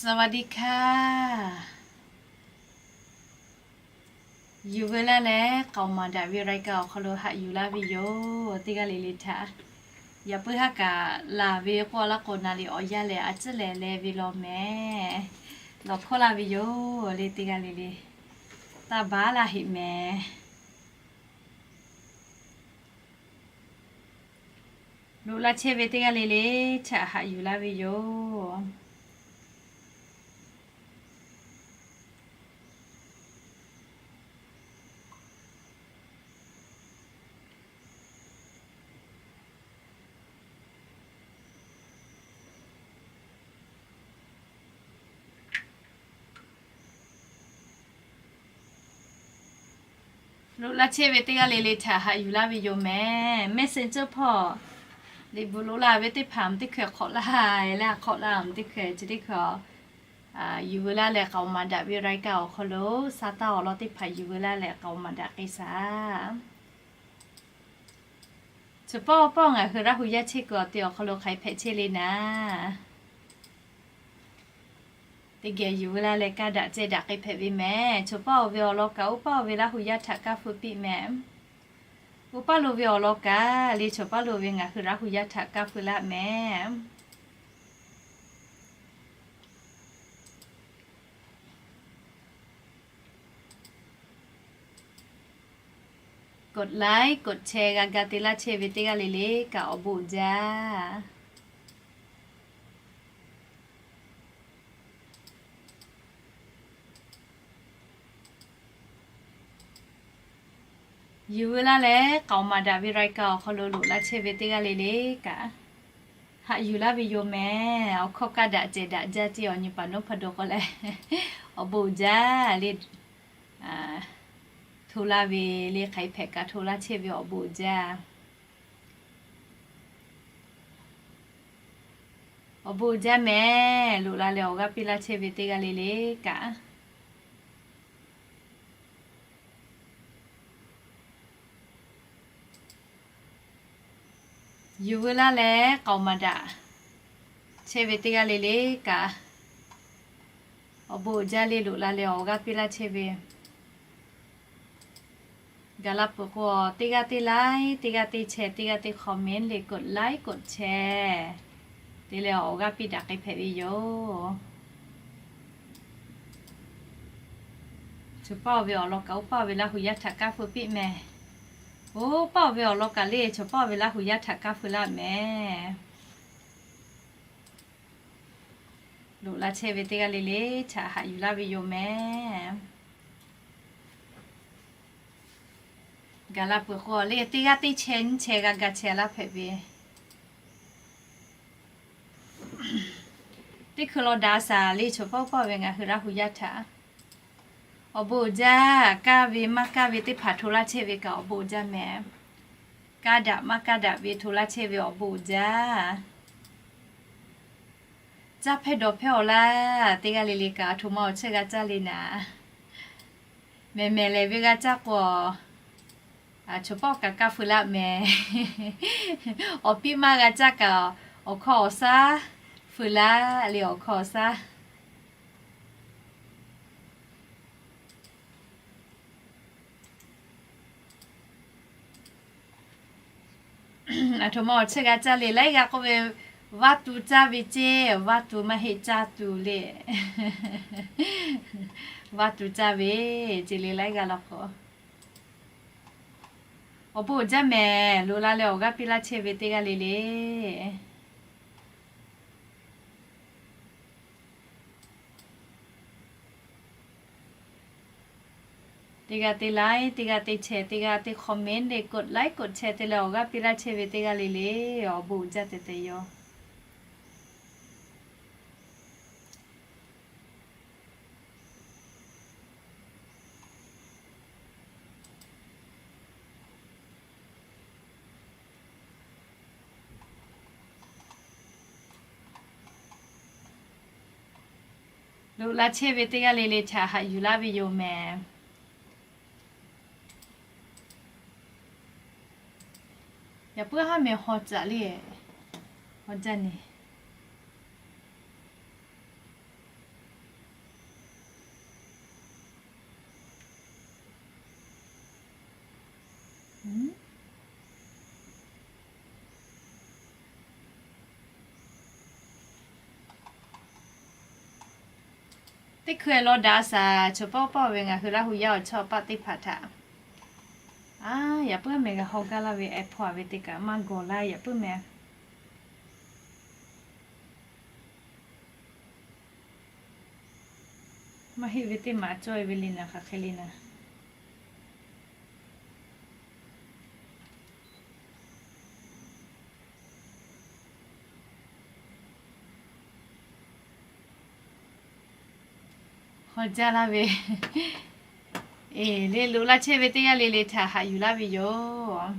สวัสดีค่ะ Yuˬ veu laˇ leh k'aoˍ maˍ daꞈ ve รายการ awˬ hk'aw lo haꞈ yuˬ laˇ ve yoˬ. Teˇ g'aˇ le le htaꞈ yaꞈ puiˉ haˉ kaꞈ laˬ ve k'oˆ laˇ k'o, na liꞈ awˬ yanˇ lehˬ a ciˉ lehˬ leh ve law mehˍ, lawˬ hkawˇ laˇ ve yoˬ le. Teˇ g'aˇ le le taˇ baˬ laˇ heꞈ mehˍ. Loꞈ la chehˇ ve teˇ g'aˇ le le htaꞈ haꞈ yuˬ laˇ ve yoˬ. Loꞈ la chehˇ ve teˇ g'aˇ le le htaꞈ haꞈ yuˬ laˇ ve yoˬ mehˍ. Messenger hpawˇ liꞈ bvuhꞈ loꞈ la ve teˇ hpaˍ mvuhˇ teˇ hkui hk'awꞈ laˇ leh, hk'awꞈ la mvuhˇ teˇ hkui chi teˇ hkui yuˬ veu laˇ leh k'aoˍ maˍ daꞈ ve รายการ awˬ hk'aw lo sa taˇ awˬ lawn teˇ hpaˍ yuˬ veu laˇ leh k'aoˍ maˍ daꞈ k'ai shaˍ. Chaw pawˆ pawˆ ngaˬ hui Laˇ hu yaˇ chehˇ kuiˬ awˬ te awˬ hk'aw lo hk'aˬ hk'e hpehꞈ chehˇ le naˍ, teˇ geh yuˬ veu laˇ leh kaˇ daꞈ ceh daꞈ k'ai hpehꞈ ve mehˍ. Chaw pawˆ oˇ ve awˬ lawn kaꞈ oˇ paˆ oˇ ve Laˇ hu yaˇ htaꞈ kaˇ feu piˇ mehˍ. Oˇ paˆ lo ve awˬ lawn kaꞈ le, chaw pawˆ lo ve ngaˬ hui Laˇ hu yaˇ htaꞈ kaˇ feu laˇ mehˍ. กดไลค์ กดแชร์ g'a ga te laˇ chehˇ ve teˇ g'aˇ le le kaꞈ awˬ bon uiˍ jaˇ. Yuˬ veu laˇ leh k'aoˍ maˍ daꞈ ve รายการ awˬ hk'aw lo loꞈ la chehˇ ve teˇ g'aˇ le le kaꞈ haꞈ yuˬ laˇ ve yoˬ mehˍ. Awˬ hkawˇ kaˇ daꞈ ceh daꞈ jaˇ ceˇ awˬ nyi paˍ nawˉ hpaˍ do k'o leh, awˬ bon uiˍ jaˇ le. Hto laˇ ve le, hk'aˬ hk'e hpehꞈ kaꞈ hto laˇ chehˇ ve awˬ bon uiˍ jaˇ. Awˬ bon uiˍ jaˇ mehˍ. Loꞈ la leh awˬ g'aˇ piˇ laˇ chehˇ ve teˇ g'aˇ le le kaꞈ yuˬ veu laˇ leh k'aoˍ maˍ daꞈ chehˇ ve teˇ g'aˇ le le kaꞈ awˬ bon uiˍ jaˇ le. Loꞈ la leh awˬ g'aˇ piˇ laˇ chehˇ ve gaˬ la peuˬ k'o, teˇ g'aˇ teˇ like, teˇ g'aˇ teˇ share, teˇ g'aˇ teˇ comment le, กดไลค์ กดแชร์ te leh awˬ g'aˇ piˇ daꞈ k'ai hpehꞈ ve yoˬ. Chaw pawˆ oˇ ve awˬ lawn kaꞈ oˇ paˆ oˇ ve Laˇ hu yaˇ htaꞈ kaˇ feu piˇ mehˍ. Oˇ paˆ oˇ ve awˬ lawn kaꞈ le, chaw pawˆ oˇ ve Laˇ hu yaˇ htaꞈ kaˇ feu laˇ mehˍ. Loꞈ la chehˇ ve teˇ g'aˇ le le htaꞈ haꞈ yuˬ laˇ ve yoˬ mehˍ. Gaˬ la peuˬ k'o le, teˇ g'aˇ teˇ share nyiˇ share g'a ga chehˇ laˇ hpehꞈ ve. Teˇ hkui law daꞈ shaˍ le, chaw pawˆ pawˆ ve ngaˬ hui Laˇ hu yaˇ htaꞈ awˬ bon uiˍ jaˇ. Kaˇ ve maˇ kaˇ ve teˇ hpaˍ hto laˇ chehˇ ve kaꞈ awˬ bon uiˍ jaˇ mehˍ. Kaˇ daꞈ maˇ kaˇ daꞈ ve hto laˇ chehˇ ve awˬ bon uiˍ jaˇ. Caˇ hpehˇ dawˬ hpehˇ awˬ laˇ, teˇ g'aˇ le le kaꞈ aˬ htoꞈ ma awˬ chehˇ g'a caˇ le naˍ. Mehˬ mehˬ lehˬ ve g'a caˇ k'o, chaw pawˆ kaꞈ kaˇ feu laˇ mehˍ. Awˬ piˇ maˇ g'a caˇ kaꞈ, awˬ hkawˇ awˬ shaˉ feu laˇ le, awˬ hkawˇ awˬ shaˉ. Aˬ htoꞈ ma awˬ chehˇ g'a caˇ le, laiˉ g'aˇ k'oˆ ve, vaˇ tu caˇ ve ceˇ, vaˇ tu maˇ heˆ caˇ tuˬ le. Vaˇ tu caˇ ve ceˇ le, laiˉ g'aˇ law k'o. Awˬ bon uiˍ jaˇ mehˍ. Loꞈ la leh awˬ g'aˇ piˇ laˇ chehˇ ve teˇ g'aˇ le le, teˇ g'aˇ teˇ like, teˇ g'aˇ teˇ share, teˇ g'aˇ teˇ comment le, กดไลค์ กดแชร์ te leh awˬ g'aˇ piˇ laˇ chehˇ ve teˇ g'aˇ le le, awˬ bon uiˍ jaˇ tehꞈ tehꞈ yoˬ. Loꞈ la chehˇ ve teˇ g'aˇ le le htaꞈ haꞈ yuˬ laˇ ve yoˬ mehˍ. Yaꞈ puiˉ haˉ meh haw caꞈ le, haw jaˇ ne. Teˇ hkui-a law daꞈ shaˍ, chaw pawˆ pawˆ ve ngaˬ hui Laˇ hu yaˇ awˬ chawˇ paˆ teˇ hpaˍ htaꞈ. A, yaꞈ puiˉ mehˍ g'a haw gaˇ laˇ ve, a hpawˇ-a ve teˇ kaꞈ maˇ gawˬ laˇ, yaꞈ puiˉ mehˍ. Maˇ heˆ ve teˇ maˬ cawˇ-e ve le naˍ, hk'aˬ hk'e le naˍ. Haw jaˇ laˇ ve, eˬ, le loꞈ laˇ chehˇ ve teˇ g'aˇ le le htaꞈ haꞈ yuˬ laˇ ve yoˬ.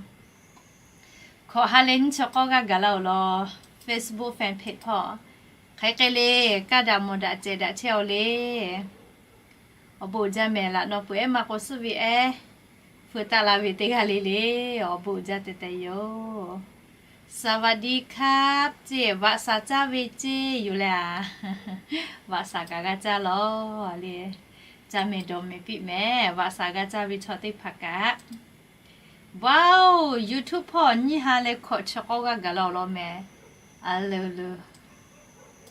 Hkawꞈ ha leh nyiˇ chi k'awˇ g'aˇ gaˬ laˇ-oˬ law, Facebook fan page hpawˇ. Hk'aˬ hk'e le, kaˇ daꞈ mawˬ daꞈ cehˬ daꞈ chehˇ-aw le. Awˬ bon uiˍ jaˇ mehˍ, laꞈ naw peuˬ ehˉ maˇ k'o suhˉ ve ehˉ feu taˆ la ve teˇ g'aˇ le le, awˬ bon uiˍ jaˇ tehꞈ tehꞈ yoˬ. สวัสดีครับ ceˇ, vaꞈ shaˍ caˇ ve ceˇ yoˬ leh a. Vaꞈ shaˍ kaꞈ g'a caˇ law le. Caˇ mehˍ dawˬ mehˍ piˇ mehˍ, vaꞈ shaˍ g'a caˇ ve chaw teˇ hpaˍ kaꞈ. Wow, YouTube hpawˇ nyiˇ ha leh hkawꞈ chi k'awˇ g'aˇ gaˬ laˇ-oˬ law mehˍ. A leuˬ leuˬ,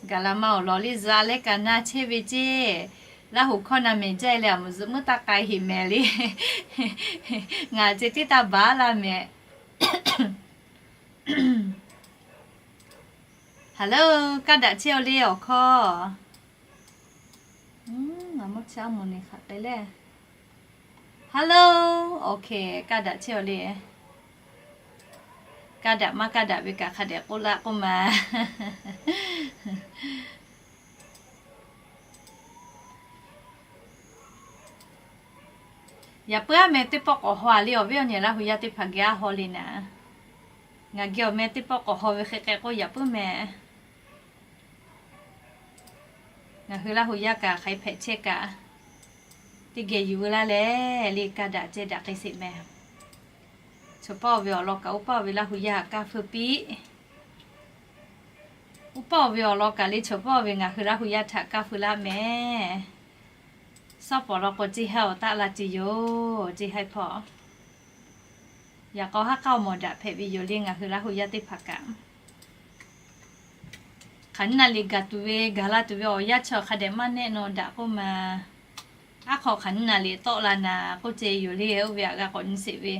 gaˬ la maˇ-oˬ law le, zuhꞈ leh kaꞈ na chehˇ ve ceˇ. Laˇ hoꞈ hkawˇ na mehˍ jaˇ-e leh, a mvuhˬ zuhꞈ muiˉ taˇ k'ai heꞈ mehˍ le. Ngaˬ ceh tiˉ taˇ baˬ laˇ mehˍ. Hello, kaˇ daꞈ chehˇ-aw le awˬ hkawˇ. Ngaˬ mawˇ chaˇ mawˬ neˬ hk'aˬ hk'e le. Hello, okay, kaˇ daꞈ chehˇ-aw le. Kaˇ daꞈ maˇ kaˇ daꞈ ve kaꞈ hk'a dehꞈ k'oˆ laˇ k'oˆ ma. Yaꞈ puiˉ-a meh teˇ pawˆ k'awꞈ haw-a le, awˬ viˉ awˬ nyi Laˇ hu yaˇ teˇ hpaˍ geh a haw le naˍ. Ngaˬ geh awˬ meh teˇ pawˆ k'awꞈ haw ve hk'e k'ai k'o yaꞈ puiˉ meh. Ngaˬ hui Laˇ hu yaˇ kaꞈ hk'aˬ hpehꞈ chehˇ kaꞈ, teˇ geh yuˬ veu laˇ leh le, kaˇ daꞈ ceh daꞈ k'ai sheˍ meh. Chaw pawˆ ve awˬ lawn kaꞈ oˇ paˆ ve Laˇ hu yaˇ kaˇ feu piˇ. Oˇ paˆ ve awˬ lawn kaꞈ le, chaw pawˆ ve ngaˬ hui Laˇ hu yaˇ htaꞈ kaˇ feu laˇ meh. Sawˉ pawˍ law k'o ceˇ haiˇ awˬ taˆ la ce yoˬ, ceˇ haiˇ hpawˇ. Yaꞈ k'aw haˉ k'aˇ awˬ mawˬ daꞈ hpehꞈ ve yoˬ le ngaˬ hui Laˇ hu yaˇ teˇ hpaˍ kaꞈ. Hk'aˬ nyiˇ naˍ riˍ gaˬ tuˬ ve gaˬ la tuˬ ve awˬ yanˇ chi hk'a dehꞈ maˇ nehˆ naw daꞈ k'oˆ ma. Aˉ hk'aw hk'aˬ nyiˇ naˍ riˍ tawˆ la naˍ k'oˆ ce yoˬ le, oˇ ve htaꞈ g'a k'awꞈ nyi sheˍ ve.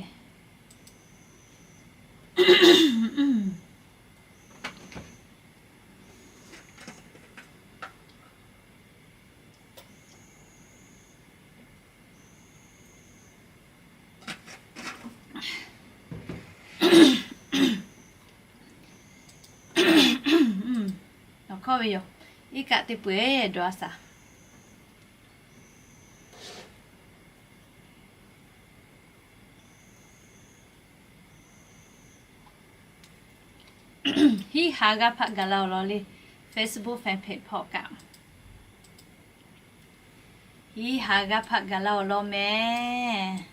Awˬ hkawˇ ve yoˬ. Iˉ kaˆ teˇ peu-eˬ dawˬ-a shaˍ. Hiˉ ha g'aˇ hpaˆ gaˬ la-oˬ law le, Facebook fan page hpawˇ kaꞈ. Hiˉ ha g'aˇ hpaˆ gaˬ la-oˬ law meh.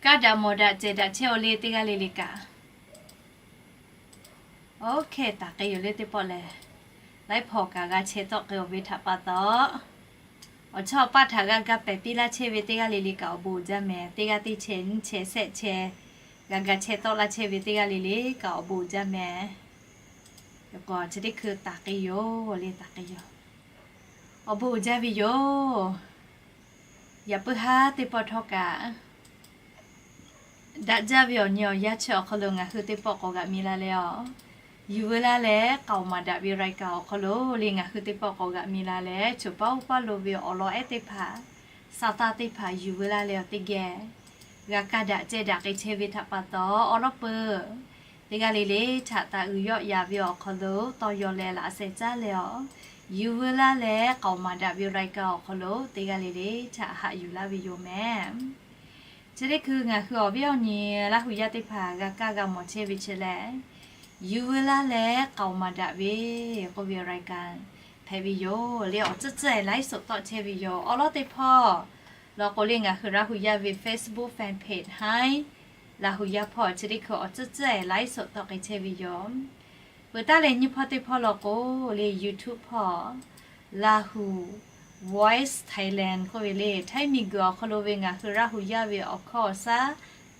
Kaˇ daꞈ mawˬ daꞈ cehˬ daꞈ chehˇ-aw le teˇ g'aˇ le le kaꞈ. Oˇ hk'e taˍ k'ai yoˬ le teˇ pawˆ lehˬ, laiˉ hpawnˬ kaꞈ g'a chehˇ tawˆ k'ai-oˬ ve htaꞈ pa taw, awˬ chawˇ awˬ paˇ htaꞈ g'a ga pehˍ piˇ laˇ chehˇ ve teˇ g'aˇ le le kaꞈ awˬ bon uiˍ jaˇ meh. Teˇ g'aˇ teˇ chehˇ nyiˇ chehˇ shehˆ chehˇ g'a ga chehˇ tawˆ laˇ chehˇ ve teˇ g'aˇ le le kaꞈ awˬ bon uiˍ jaˇ meh. K'o chi teˇ hkui taˍ k'ai yoˬ le, taˍ k'ai yoˬ. Awˬ bon uiˍ jaˇ ve yoˬ. Yaꞈ puiˉ haˉ teˇ pawˆ htawˇ kaꞈ daꞈ jaˇ ve awˬ nyi awˬ yanˇ chi awˬ hk'aw lo ngaˬ hui teˇ pawˆ k'awꞈ g'aꞈ mi la leh awˬ, yuˬ veu laˇ leh k'aoˍ maˍ daꞈ ve รายการ awˬ hk'aw lo le ngaˬ hui teˇ pawˆ k'awꞈ g'aꞈ mi la leh, choˬ paˉ oˇ paˉ lo ve awˬ lawn ehˉ teˇ hpaˍ, sa taˇ teˇ hpaˍ yuˬ veu laˇ leh awˬ teˇ geh g'a kaˇ daꞈ ceh daꞈ k'ai chehˇ ve htaꞈ pa taw, awˬ lawn peuˬ teˇ g'aˇ le le htaꞈ taˍ uiˍ yawˆ yaˍ ve awˬ hk'aw lo tawˇ yaw leh laꞈ sheh caˉ leh awˬ, yuˬ veu laˇ leh k'aoˍ maˍ daꞈ ve รายการ awˬ hk'aw lo teˇ g'aˇ le le htaꞈ haꞈ yuˬ laˇ ve yoˬ meh. Chi teˇ hkui ngaˬ hui awˬ viˉ awˬ nyi Laˇ hu yaˇ teˇ hpaˍ g'a kaˇ g'a mawˬ chehˇ ve chi lehˬ, yuˬ veu laˇ leh k'aoˍ maˍ daꞈ ve k'oˆ ve รายการ hpehꞈ ve yoˬ le. Awˬ tcuhˇ tcuhˇ-e laiˉ soꞈ tawˆ chehˇ ve yoˬ. Awˬ lawn teˇ hpawˇ Law k'o le, ngaˬ hui Laˇ hu yaˇ ve Facebook fan page haiˉ Laˇ hu yaˇ hpawˇ chi teˇ hkui awˬ tcuhˉ tcuhˉ-e ไลฟ์สด tawˆ k'ai chehˇ ve yoˬ. Peuˬ taˉ leh nyiˇ hpawˇ teˇ hpawˇ law k'o le, YouTube hpawˇ Lahu Voice Thailand k'oˆ ve le, Htaiˇ miˬguiˬ awˬ hk'aw lo ve ngaˬ hui Laˇ hu yaˇ ve awˬ hkawˇ awˬ shaˉ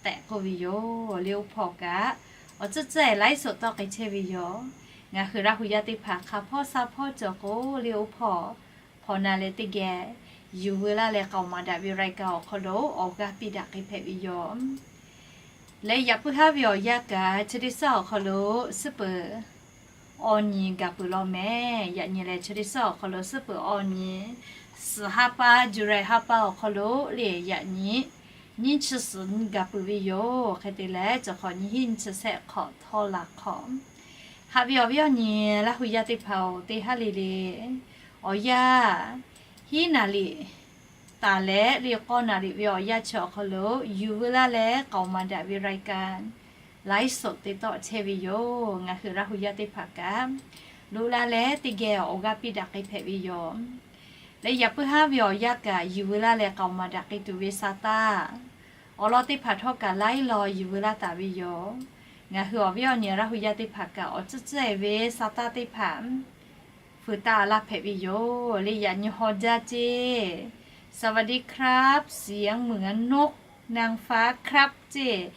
tehꞈ k'oˆ ve yoˬ le. Oˇ hpawˇ kaꞈ awˬ tcuhˉ tcuhˉ-e ไลฟ์สด tawˆ k'ai chehˇ ve yoˬ. Ngaˬ hui Laˇ hu yaˇ teˇ hpaˍ hk'a hpawˇ sha hpawˇ cawˬ k'o le, oˇ hpawˇ hpawꞈ na leh teˇ geh yuˬ veu laˇ leh k'aoˍ maˍ daꞈ ve รายการ awˬ hk'aw lo awˬ g'aˇ piˇ daꞈ k'ai hpehꞈ ve yoˬ. Leh yaꞈ puiˉ haˉ ve awˬ yanˇ kaꞈ chi teˇ suhˉ awˬ hk'aw lo suhˉ peuˬ awˬ nyi gaˬ peuˬ law mehˍ. Yaꞈ nyi leh chi teˇ suhˉ awˬ hk'aw lo suhˉ peuˬ awˬ nyi, suhˍ ha pa, July ha pa awˬ hk'aw lo le yaꞈ nyi nyiˇ chi suhˍ nyi gaˬ peuˬ ve yoˬ. Hk'e te leh, cawˬ hk'awꞈ nyi hiˉ nyi chi shehˆ hk'awꞈ htawˇ laˬ hk'awꞈ, haꞈ ve awˬ viˉ awˬ nyi Laˇ hu yaˇ teˇ hpaˍ-oˬ, teˇ haˉ le le awˬ yanˇ hiˉ naˍ riˍ taˍ leh le k'awˇ naˍ riˍ ve awˬ yanˇ chi awˬ hk'aw lo yuˬ veu laˇ leh k'aoˍ maˍ daꞈ ve รายการ ไลฟ์สด te tawˆ chehˇ ve yoˬ. Ngaˬ hui Laˇ hu yaˇ teˇ hpaˍ kaꞈ loꞈ la leh teˇ geh awˬ g'aˇ piˇ daꞈ k'ai hpehꞈ ve yoˬ. Leh yaꞈ puiˉ haˉ ve awˬ yanˇ kaꞈ yuˬ veu laˇ leh k'aoˍ maˍ daꞈ k'ai tuˬ ve sa taˇ awˬ lawn teˇ hpaˍ htawˇ kaꞈ laiˉ law yuˬ veu laˇ taˍ ve yoˬ. Ngaˬ hui awˬ viˉ awˬ nyi Laˇ hu yaˇ teˇ hpaˍ kaꞈ awˬ tcuhˉ tcuhˉ-e ve sa taˇ teˇ hpaˍ fuiˍ taˆ laˇ hpehꞈ ve yoˬ. Le yaꞈ nyi haw jaˇ ceˇ, สวัสดีครับ เสียงเหมือนนกนางฟ้าครับ ceˇ,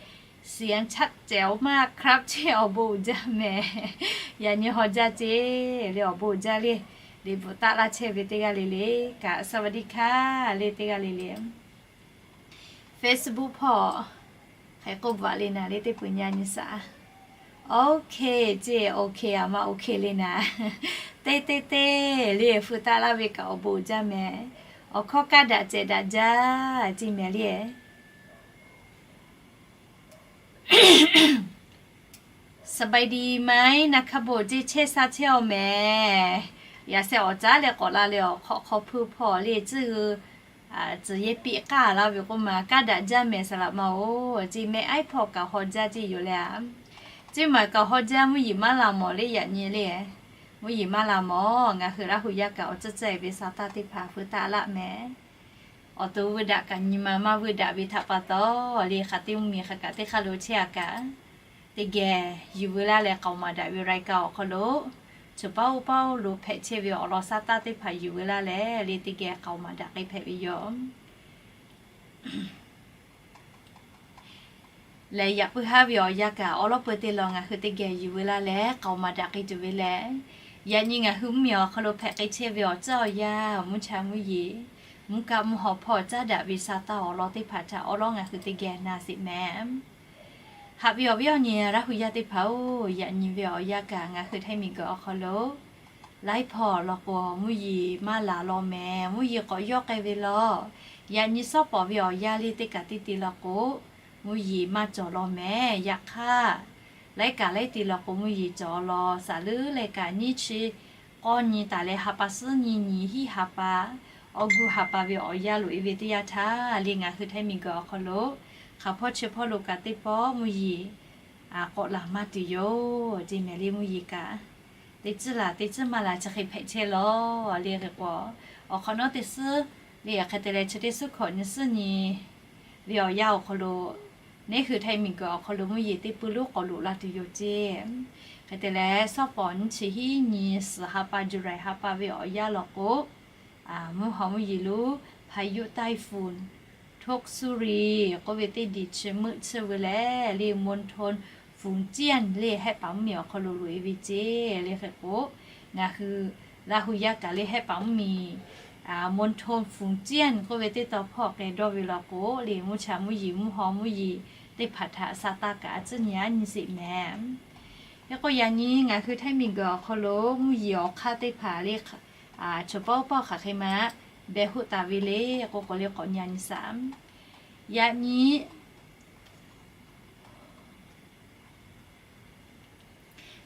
เสียงชัดแจ๋วมากครับ ceˇ, awˬ bon uiˍ jaˇ mehˍ. Yaꞈ nyi haw jaˇ ceˇ, le awˬ bon uiˍ jaˇ le. Liꞈ bvuhꞈ taˆ laˇ chehˇ ve teˇ g'aˇ le le kaꞈ สวัสดีค่ะ le teˇ g'aˇ le le. Facebook hpawˇ hk'e k'oˆ bvuhꞈ le naˍ le, teˇ peuˬ nyi nyi shaˍ. OK ceˇ, OK aˬ ma OK le naˍ. Teˇ teˇ teˇ le fuiˍ taˆ laˇ ve kaꞈ awˬ bon uiˍ jaˇ mehˍ. Awˬ hkawˇ kaˇ daꞈ cehˬ daꞈ jaˇ ceˇ mehˍ le. สบายดีไหมนะครับ ceˇ, chehˇ sha chehˇ-aw mehˍ. Yaꞈ sheh awˬ caˉ leh k'awꞈ la leh awˬ hk'awꞈ hk'aw hpui hpawˇ le tcuhˇ g'uiˬ tcuhˬ yehˇ piˆ k'aˇ laˇ ve k'oˆ ma, kaˇ daꞈ jaˇ mehˍ saˍ laꞈ ma-oˬ ceˇ, meh aiˉ hpawˇ kaꞈ haw jaˇ ceˇ yoˬ le a. Ceˇ maˬ kaꞈ haw jaˇ, mvuhˇ yeˬ maˇ la mawˬ le yaꞈ nyi le. Mvuhˇ yeˬ maˇ la mawˬ, ngaˬ hui Laˇ hu yaˇ kaꞈ awˬ tcuhˉ tcuhˉ-e ve sa taˇ teˇ hpaˍ fuiˍ taˆ laˇ mehˍ. Awˬ to veu daꞈ kaꞈ nyi ma maˇ veu daꞈ ve htaꞈ pa taw le, hk'aˬ teˇ mvuhˇ miˬ hk'aˬ kaꞈ teˇ hk'aˇ lo chehˇ-a kaꞈ, teˇ geh yuˬ veu laˇ leh k'aoˍ maˍ daꞈ ve รายการ awˬ hk'aw lo, chaw paˉ oˇ paˉ oˇ lo hpehꞈ chehˇ ve awˬ lawn sa taˇ teˇ hpaˍ yuˬ veu laˇ leh le teˇ geh k'aoˍ maˍ daꞈ k'ai hpehꞈ ve yoˬ. Leh yaꞈ puiˉ haˉ ve awˬ yanˇ kaꞈ awˉ lawˉ peu teˇ lawn ngaˬ hui teˇ geh yuˬ veu laˇ leh k'aoˍ maˍ daꞈ k'ai tuˬ ve lehˬ, yaꞈ nyi ngaˬ hui mvuhˇ miˬ awˬ hk'aw lo hpehꞈ k'ai chehˇ ve awˬ tcuhˉ awˬ yanˇ, mvuhˇ cha mvuhˇ yeˬ, mvuhˇ kaˆ mvuhˇ haw hpawˇ caˉ daꞈ ve sa taˇ awˬ lawn teˇ hpaˍ htaꞈ awˉ lawˉ ngaˬ hui teˇ geh na sheˍ mehˍ. Haꞈ ve awˬ viˉ awˬ nyi Laˇ hu yaˇ teˇ hpaˍ-oˬ, yaꞈ nyi ve awˬ yanˇ kaꞈ ngaˬ hui Htaiˇ miˬguiˬ awˬ hk'aw lo laiˉ hpawˇ law k'o mvuhˇ yeˬ maˇ laˬ law mehˍ. Mvuhˇ yeˬ k'awꞈ yawˇ k'ai ve law. Yaꞈ nyi sawˉ pawˍ ve awˬ yanˇ le teˇ kaꞈ teˇ te law k'o, mvuhˇ yeˬ maˇ cawˬ law mehˍ. Yaꞈ hk'aˇ, laiˉ kaꞈ laiˉ te law k'o mvuhˇ yeˬ cawˬ law. Saˍ leuˉ leh kaꞈ nyiˇ chi k'awˇ nyi taˍ leh ha pa suhˉ nyi nyi hiˉ ha pa, awˬ gu ha pa ve awˬ yanˇ loꞈ e ve teˇ yanˇ htaˇ le ngaˬ hui Htaiˇ miˬguiˬ awˬ hk'aw lo hk'aˬ hpawˇ chi hpawˇ lo kaꞈ teˇ pawˆ mvuhˇ yeˬ k'awꞈ laˬ maˇ tuˬ yoˬ ceˇ mehˍ le. Mvuhˇ yeˬ kaꞈ teˇ tcuhˉ laˬ teˇ tcuhˉ maˇ laˬ chi hk'e hpehꞈ chehˇ law le. Hk'e k'o, awˬ hk'awꞈ nawˉ teˇ suhˉ le hk'e te leh chi teˇ suhˉ hkawꞈ nyi suhˉ nyi ve awˬ yanˇ awˬ hk'aw lo, neˇ hui Htaiˇ miˬguiˬ awˬ hk'aw lo mvuhˇ yeˬ teˇ pui lonˉ k'awꞈ loꞈ la tuˬ yoˬ ceˇ. Hk'e te leh sawˉ pawˍ nyiˇ chi hiˉ nyi suhˍ ha pa July ha pa ve awˬ yanˇ law k'o, mvuhˇ haw mvuhˇ yeˬ lo พายุไต้ฝุ่น Doksuri k'oˆ ve teˇ diˬ chi meuˆ tsuhˇ veu leh le มณฑลฝูงเจี้ยน le hehˆ paˍ mvuhˇ miˬ awˬ hk'aw lo loꞈ e ve ceˇ le. Hk'e k'o, ngaˬ hui Laˇ hu yaˇ kaꞈ le hehˆ paˍ mvuhˇ miˬ มณฑลฝูงเจี้ยน k'oˆ ve teˇ taw hpawˇ k'ai dawˇ ve law k'o le, mvuhˇ cha mvuhˇ yeˬ mvuhˇ haw mvuhˇ yeˬ teˇ hpaˍ htaꞈ sa taˇ kaꞈ a tcuhˉ nyi a nyi sheˍ mehˍ. Hk'e k'o, yaꞈ nyi ngaˬ hui Htaiˇ miˬguiˬ awˬ hk'aw lo mvuhˇ yeˬ awˬ hk'aˇ teˇ hpaˍ le, chaw paˉ oˇ paˉ hk'aˬ hk'e ma behˬ hoˆ taˍ ve le k'o, k'awꞈ le k'awꞈ nyi a nyi shaˍ. Yaꞈ nyi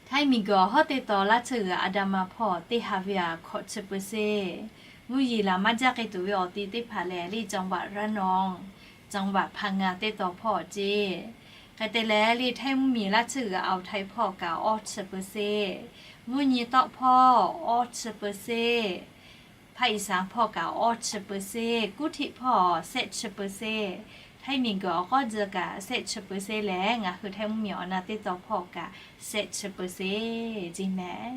Htaiˇ miˬguiˬ awˬ hawˉ teˇ taw laˇ tsuhˇ g'uiˬ a da ma hpawˇ teˇ ha ve aꞈ hkawꞈ chi peuˬ sheˍ. Mvuhˇ yeˬ laˬ maˇ jaˇ k'ai tuˬ ve awˬ ti teˇ hpaˍ lehˬ le จังหวัดระนอง จังหวัดพังงา teˇ taw hpawˇ ceˇ. Hk'e te leh le Htaiˇ mvuhˇ miˬ laˇ tsuhˇ g'uiˬ อ่าวไทย hpawˇ kaꞈ awˇ chi peuˬ sheˍ. Mvuhˇ nyi tawˆ hpawˇ awˇ chi peuˬ sheˍ. Hpaˇ iˍsaˍ hpawˇ kaꞈ awˇ chi เปอร์เซ็นต์, kuˉ htiˆ hpawˇ shehˆ chi เปอร์เซ็นต์, htaiˇ miˬguiˬ awˬ k'awˇ tzuh kaꞈ shehˆ chi เปอร์เซ็นต์ leh, ngaˬ hui htaiˇ mvuhˇmiˬ awˬ na teˇ tawn hpawˇ kaꞈ shehˆ chi เปอร์เซ็นต์ ceˇ mehˍ.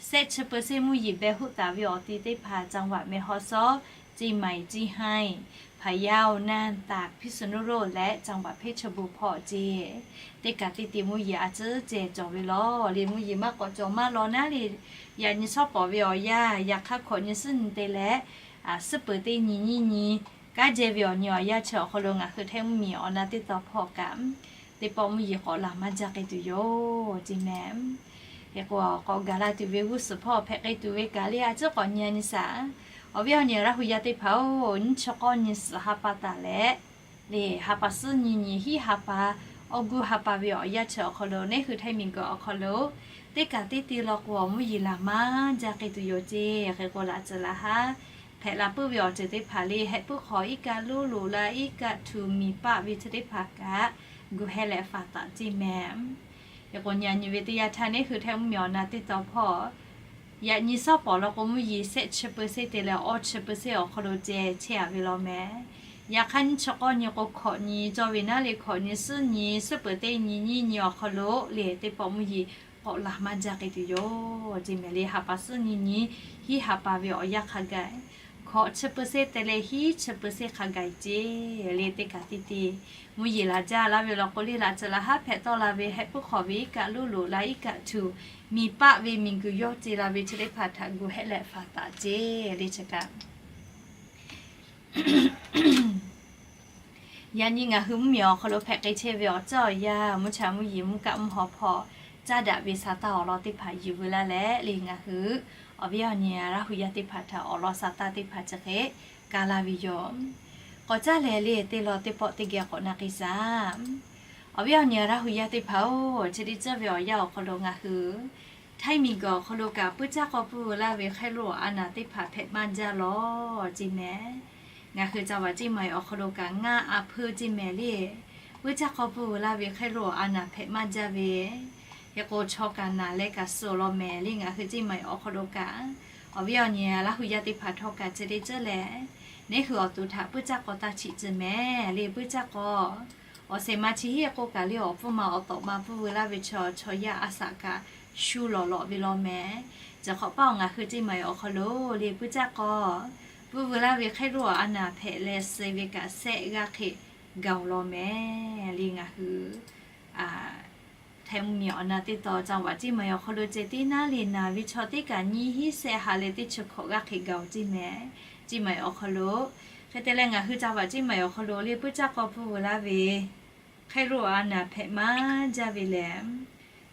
Shehˆ chi เปอร์เซ็นต์ mvuhˇ yeˬ beh hoˆ taˍ ve awˬ ti teˇ hpaˍ จังหวัดแม่ฮ่องสอน, เชียงใหม่ เชียงราย, พะเยา น่าน ตาก พิษณุโลก leh จังหวัดเพชรบูรณ์ hpawˇ ceˇ. Teˇ kaꞈ teˇ te mvuhˇ yeˬ a ciˉ ceh cawˬ ve lawˬ. Le mvuhˇ yeˬ maˇ k'awꞈ cawˬ maˇ law naˉ le, yaꞈ nyi shawˉ pawˍ ve awˬ yanˇ, yaꞈ hk'aˇ hkawꞈ nyi suhˉ nyi te leh, suhˉ peuˬ teˇ nyi nyiˇ nyi, kanˉ jehˇ ve awˬ nyi awˬ yanˇ chi awˬ hk'aw lo ngaˬ hui htaiˇ mvuhˇmiˬ awˬ na teˇ tawn hpawˇ kaꞈ, teˇ pawˆ mvuhˇ yeˬ k'awꞈ laˬ maˇ jaˇ k'ai tuˬ yoˬ ceˇ mehˍ. Hk'e k'o, k'awꞈ gaˬ la tuˬ ve g'uˇ suhˍ hpawˇ hpehꞈ k'ai tuˬ ve kaꞈ le a ciˉ k'awꞈ nyi a nyi shaˍ. Awˬ viˉ awˬ nyi Laˇ hu yaˇ teˇ hpaˍ-oˬ, nyiˇ chi k'awˇ nyi suhˍ ha pa taˍ leh, le ha pa suhˉ nyi nyi hiˉ ha pa, awˇ guˇ ha pa ve awˬ yanˇ chi awˬ hk'aw lo, neˉ hui htaiˇ miˬguiˬ awˬ hk'aw lo teˇ kaꞈ teˇ te law k'o, mvuhˇ yeˬ laˬ maˇ jaˇ k'ai tuˬ yoˬ ceˇ. Hk'e k'o, laꞈ tcuh laꞈ haˉ hpehꞈ la puiˉ ve awˬ ceuˬ teˇ hpaˍ le, heh puiˉ hk'aw iˉ kaˆ loˉ loꞈ la iˉ kaˆ htu miˬ paˆ ve chi teˇ hpaˍ kaꞈ gu heh leh faˍ taˍ ceˇ mehˍ. Hk'e k'o, nyi a nyi ve teˇ yanˇ htaˇ neˉ hui htaiˇ mvuhˇmiˬ awˬ na teˇ tawn hpawˇ, yaꞈ nyi shawˉ pawˍ law k'o, mvuhˇ yeˬ shehˆ chi เปอร์เซ็นต์ te leh awˇ chi เปอร์เซ็นต์ awˬ hk'aw lo ceh chehˇ a ve law mehˍ. Yaꞈ hk'aˇ nyiˇ chi k'awˇ nyi k'o, hkawꞈ nyi cawˇ ve naˉ le, hkawꞈ nyi suhˉ nyi, suhˉ peuˬ teˇ nyi nyiˇ nyi awˬ hk'aw lo le, teˇ pawˆ mvuhˇ yeˬ k'awꞈ laˬ maˇ jaˇ k'ai tuˬ yoˬ ceˇ mehˍ. Le ha pa suhˉ nyi nyi hiˉ ha pa ve awˬ yanˇ hk'a gaˬ, hkawꞈ chi เปอร์เซ็นต์ te leh hiˉ chi เปอร์เซ็นต์ hk'a gaˬ ceˇ. Le teˇ kaꞈ teˇ te mvuhˇ yeˬ laˬ jaˇ laˇ ve law k'o, le laꞈ tcuh laꞈ haˉ hpehꞈ tawˆ la ve heh puiˉ hk'aw ve iˉ kaˆ loˉ loꞈ la iˉ kaˆ htu miˬ paˆ ve miˬguiˬ yawˇ ce la ve chi teˇ hpaˍ htaꞈ gu heh leh faˍ taˍ ceˇ. Le chi kaꞈ yaꞈ nyi ngaˬ hui mvuhˇmiˬ awˬ hk'aw lo hpehꞈ k'ai chehˇ ve awˬ cawˇ awˬ yanˇ, mvuhˇ cha mvuhˇ yeˬ mvuhˇ kaˆ mvuhˇ haw hpawˇ caˇ daꞈ ve sa taˇ awˬ lawn teˇ hpaˍ yuˬ veu laˇ leh, le ngaˬ hui awˬ viˉ awˬ nyi Laˇ hu yaˇ teˇ hpaˍ htaꞈ awˬ lawn sa taˇ teˇ hpaˍ chi hk'e ka laˇ ve yoˬ. K'awꞈ caˇ leh le, teˇ lawn teˇ pawˆ teˇ geh k'awꞈ na k'ai shaˍ. Awˬ viˉ awˬ nyi Laˇ hu yaˇ teˇ hpaˍ-oˬ, chi teˇ ceuˬ ve awˬ yanˇ awˬ hk'aw lo ngaˬ hui htaiˇ miˬguiˬ awˬ hk'aw lo kaꞈ puiˉ caˇ k'aw pfuhˇ veu laˇ ve hk'eˆ loꞈ a naˍ teˇ hpaˍ hpehꞈ maˇ jaˇ lawˬ ceˇ mehˍ. Ngaˬ hui จังหวัดเชียงใหม่ awˬ hk'aw lo kaꞈ ngaˇ a hpeuˇ ceˇ mehˍ le, puiˉ caˇ k'aw pfuhˇ veu laˇ ve hk'eˆ loꞈ a naˍ hpehꞈ maˇ jaˇ ve, hk'e k'o chaw kaꞈ naˍ leh kaꞈ suh lawˬ mehˍ le. Ngaˬ hui เชียงใหม่ awˬ hk'aw lo kaꞈ awˬ viˉ awˬ nyi Laˇ hu yaˇ teˇ hpaˍ htawˇ kaꞈ chi teˇ ceuˬ leh, neˉ hui awˬ to htaꞈ puiˉ caˇ k'aw taˇ chiꞈ ceˇ mehˍ le. Puiˉ caˇ k'aw awˬ shehˍ ma chi hiˉ k'o kaꞈ le, awˬ pfuhˇ ma awˬ tawꞈ ma pfuhˇ veu laˇ ve chaw, chaw yaˇ a shaꞈ kaꞈ shu lawˬ lawꞈ ve law mehˍ. Chi hk'awꞈ paˆ-oˬ, ngaˬ hui เชียงใหม่ awˬ hk'aw lo le puiˉ caˇ k'aw pfuhˇ veu laˇ ve hk'eˆ loꞈ a naˍ hpehꞈ leh suh ve kaꞈ shehˆ g'aˇ hk'e gaˬ-oˬ law mehˍ le. Ngaˬ hui htaiˇ mvuhˇmiˬ awˬ na teˇ tawn จังหวัดเชียงใหม่ awˬ hk'aw lo ceh tiˉ naˉ le, naˍ ve chaw teˇ kaꞈ nyiˇ hiˉ shehˆ ha leh teˇ chi hkawꞈ g'aˇ hk'e gaˬ-oˬ ceˇ mehˍ. เชียงใหม่ awˬ hk'aw lo, hk'e te leh ngaˬ hui จังหวัดเชียงใหม่ awˬ hk'aw lo le puiˉ caˇ k'aw pfuhˇ veu laˇ ve hk'eˆ loꞈ a naˍ hpehꞈ maˇ jaˇ ve lehˬ,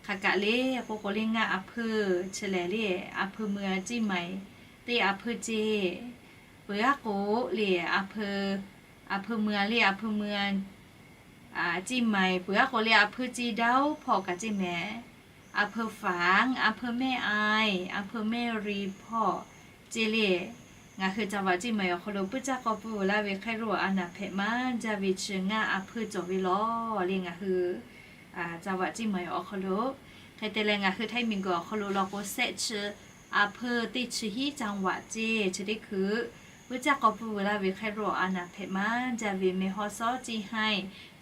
hk'aˬ kaꞈ le k'o k'o le ngaˇ a hpeuˇ chi lehˬ le, a hpeuˇ mui a เชียงใหม่ teˇ a hpeuˇ ceˇ. Peuˬ aˉ k'o le, a hpeuˇ mui a le, a hpeuˇ mui a เชียงใหม่ peuˬ aˉ k'o le, a hpeuˇ ceˇ เชียงดาว hpawˇ kaꞈ ceˇ mehˍ. A hpeuˇ ฝาง, a hpeuˇ แม่อาย, a hpeuˇ แม่ริม hpawˇ ceˇ le. Ngaˬ hui จังหวัดเชียงใหม่ awˬ hk'aw lo puiˉ caˇ k'aw pfuhˇ veu laˇ ve hk'eˆ loꞈ a naˍ hpehꞈ maˇ jaˇ ve chi ngaˇ a hpeuˇ cawˬ ve law le. Ngaˬ hui จังหวัดเชียงใหม่ awˬ hk'aw lo, hk'e te leh ngaˬ hui htaiˇ miˬguiˬ awˬ hk'aw lo law k'o shehˆ chi a hpeuˇ teˇ chi hiˉ จังหวัด ceˇ. Chi teˇ hkui puiˉ caˇ k'aw pfuhˇ veu laˇ ve hk'eˆ loꞈ a naˍ hpehꞈ maˇ jaˇ ve แม่ฮ่องสอน เชียงราย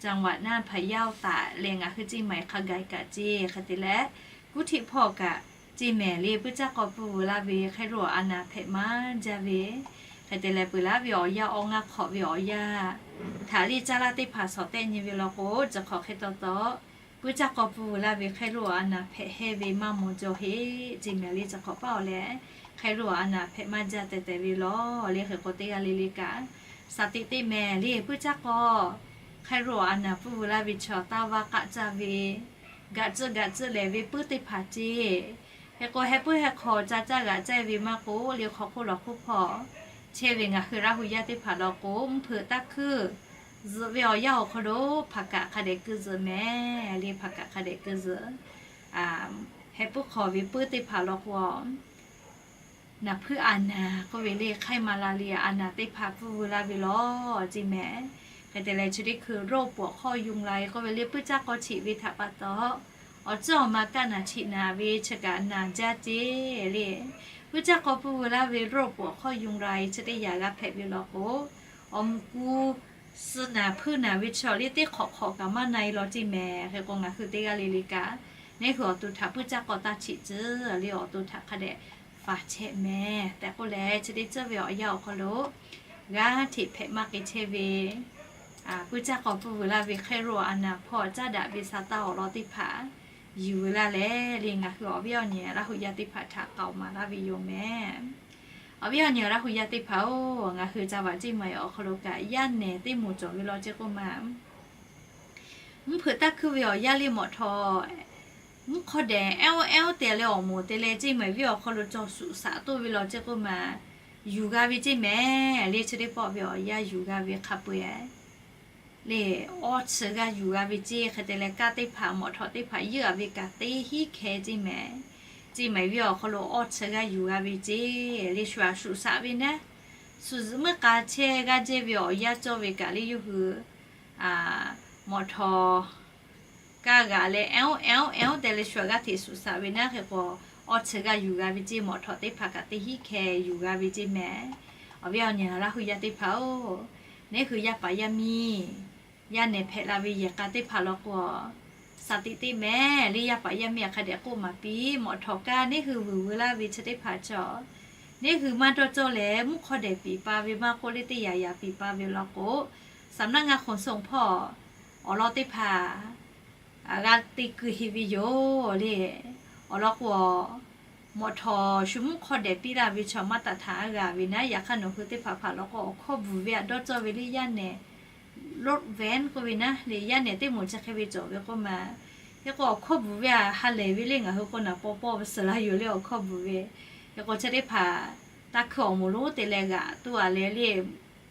จังหวัดน่าน พะเยา ตาก leh ngaˬ hui เชียงใหม่ hk'a gaˬ kaꞈ ceˇ. Hk'e te leh kuˉ htiˆ hpawˇ kaꞈ ceˇ mehˍ le, puiˉ caˇ k'aw pfuhˇ veu laˇ ve hk'eˆ loꞈ a naˍ hpehꞈ maˇ jaˇ ve, hk'e te leh peuˬ laˇ ve awˬ yanˇ awˬ ngaˇ hk'awꞈ ve awˬ yanˇ htaꞈ le caˇ laˇ teˇ hpaˍ shawˍ tehˆ nyi ve law k'o, chi hk'awꞈ hk'e taw taw puiˉ caˇ k'aw pfuhˇ veu laˇ ve hk'eˆ loꞈ a naˍ hpehꞈ hehˇ ve maˇ maw jaw heˆ ceˇ mehˍ le. Chi hk'awꞈ paˆ-oˬ leh, hk'eˆ loꞈ a naˍ hpehꞈ maˇ jaˇ tehꞈ tehꞈ ve law le. Hk'e k'o teˇ g'aˇ le le kaꞈ, shaˍ teꞈ teˇ mehˍ le, puiˉ caˇ k'aw hk'eˆ loꞈ a naˍ pfuhˇ veu laˇ ve chi taˇ vaˇ k'aˆ caˇ ve, gaꞈ tcuhˆ gaꞈ tcuhˆ lehˬ ve puiˉ teˇ hpaˍ ceˇ. Hk'e k'o heh puiˉ heh hk'aw caˇ caˇ g'aꞈ caˇ ve maˇ k'oˆ le, hk'aw hk'oˆ lawˬ hk'oˆ hpawˇ chehˇ ve ngaˬ hui Laˇ hu yaˇ teˇ hpaˍ law k'o, mvuhˇ hpeuꞈ taˇ hkuiˇ zuhꞈ ve awˬ yanˇ awˬ hk'aw lo hpaˍ kaꞈ hk'a dehꞈ keu zuhꞈ mehˍ le. Hpaˍ kaꞈ hk'a dehꞈ keu zuhꞈ, heh puiˉ hk'aw ve puiˉ teˇ hpaˍ law k'o, naˍ hpuiˇ a naˍ k'oˆ ve le, hk'aiˇ ma la le a naˍ teˇ hpaˍ pfuhˇ veu laˇ ve law ceˇ mehˍ. Hk'e te leh chi teˇ hkui โรคปวดข้อยุงลาย k'oˆ ve le, puiˉ caˇ k'aw cheꞈ ve htaꞈ pa taw, awˬ ceuˬ awˬ ma kaˆ naˍ cheꞈ naˍ ve chi kaꞈ naˍ jaˇ ceˇ le. Puiˇ caˇ k'aw pfuhˇ veu laˇ ve โรค awˬ hkawˇ ยุงลาย chi teˇ yanˇ g'a hpehꞈ ve law k'o, awˬ muꞈ ku suh naˍ hpuiˇ naˍ ve chaw liˇ teˇ hk'awꞈ hk'awꞈ kaꞈ maˇ na e law ceˇ mehˍ. Hk'e k'o ngaˬ hui teˇ g'aˇ le le kaꞈ, neˇ hui awˬ to htaꞈ puiˇ caˇ k'aw taˇ cheꞈ tcuh le, awˬ to htaꞈ hk'a dehꞈ faˍ chehˇ mehˍ tehꞈ k'oˆ leh, chi teˇ tcuhˉ ve awˬ yanˇ awˬ hk'aw lo g'aˇ hteꞈ hpehꞈ maˇ k'ai chehˇ ve puiˇ caˇ k'aw pfuhˇ veu laˇ ve โรค a naˍ hpawˇ caˉ daꞈ ve sa taˇ awˬ lawn teˇ hpaˍ yuˬ veu laˇ leh le, ngaˬ hui awˬ viˉ awˬ nyi Laˇ huˍ yaˇ teˇ hpaˍ htaꞈ k'aoˍ maˍ laˇ ve yoˬ mehˍ. Awˬ viˉ awˬ nyi Laˇ huˍ yaˇ teˇ hpaˍ-oˬ, ngaˬ hui ca vaꞈ ceˇ ma e awˬ hk'aw lo kaꞈ yaˇ nehˬ teˇ moˍ cawˬ ve law ceˇ k'oˆ ma, mvuhˇ hpeuꞈ taˇ hkuiˇ ve awˬ yaˇ le mawꞈ htawꞈ mvuhˇ hk'aw dehꞈ ehˉ oˉ ehˉ oˉ te leh awˬ moˍ te leh ceˇ ma e viˉ awˬ hk'aw lo cawˬ suꞈ shaꞈ toˆ ve law ceˇ k'oˆ ma, yuˬ g'a ve ceˇ mehˍ le. Chi teˇ pawˆ ve awˬ yanˇ yuˬ g'a ve hk'a peu-eˬ le, awˇ chi g'aˇ yuˬ g'a ve ceˇ. Hk'e te leh kaˇ teˇ hpaˍ mawꞈ htawꞈ teˇ hpaˍ yeˇ a ve kaꞈ teˇ hinˉ hkeh ceˇ mehˍ. Ceˇ ma e viˉ awˬ hk'aw lo awˇ chi g'aˇ yuˬ g'a ve ceˇ le, shu aꞈ suꞈ shaꞈ ve naˉ, suhˍ zuhꞈ meuˇ k'a chehˇ g'aˇ jehˇ ve awˬ yanˇ cawˇ ve kaꞈ le yawˇ hui mawꞈ htawꞈ kaˇ g'aꞈ leh ehˉ oˉ ehˉ oˉ ehˉ oˉ te leh shu aꞈ g'aˇ hteꞈ suhˍ shaꞈ ve naˉ. Hk'e k'o awˇ chi g'aˇ yuˬ g'a ve ceˇ, mawꞈ htawꞈ teˇ hpaˍ kaꞈ teˇ hinˉ hkeh yuˬ g'a ve ceˇ mehˍ. Awˬ viˉ awˬ nyi Laˇ huˍ yaˇ teˇ hpaˍ-oˬ, neˇ hui yaˇ paˍ yaˇ miˇ yaˇ nehˬ hpehꞈ la ve yehˬ k'a teˇ hpaˍ law k'o, shaˍ tiꞈ teˇ mehˍ le. Yaˇ paˍ yaˇ miˇ hk'a dehꞈ k'oˆ maˍ piˇ, mawꞈ htawꞈ kaˇ neˇ hui vuiˬ veu laˇ ve chi teˇ hpaˍ chaw, neˇ hui maˇ dawˇ cawˇ leh mvuhˇ hk'aw dehꞈ piˍ pa ve maˇ k'oˆ le, teˇ yanˇ yanˇ piˍ pa ve law k'o, saˍ naˆ ngaˇ hk'oˍ soˆ hpawˇ awˬ lawn teˇ hpaˍ g'a te keu heˆ ve yoˬ le. Awˬ lawn k'o, mawꞈ htawꞈ shu mvuhˇ hk'aw dehꞈ piˇ laˇ ve chaw maˇ taˍ htaꞈ a g'a ve naˉ, yaꞈ hk'aˇ nawˬ hui teˇ hpaˍ hpaˍ law k'o awˬ hkawˇ bvuhˬ ve aꞈ dawˇ cawˇ ve le. Yaˇ nehˬ รถแว้น k'oˆ ve naˉ le, yaˇ nehˬ teˇ moˍ chi hk'e ve cawˬ ve k'oˆ ma. Hk'e k'o awˬ hkawˇ bvuhˬ ve aꞈ ha lehˬ ve le, ngaˬ hui k'o naˍ paw paw ve suhˍ la yoˬ le awˬ hkawˇ bvuhˬ ve. Hk'e k'o chi teˇ hpaˍ taˇ hkuiˇ awˬ moˍ lonˉ te leh g'aꞈ tuˇ a leh le,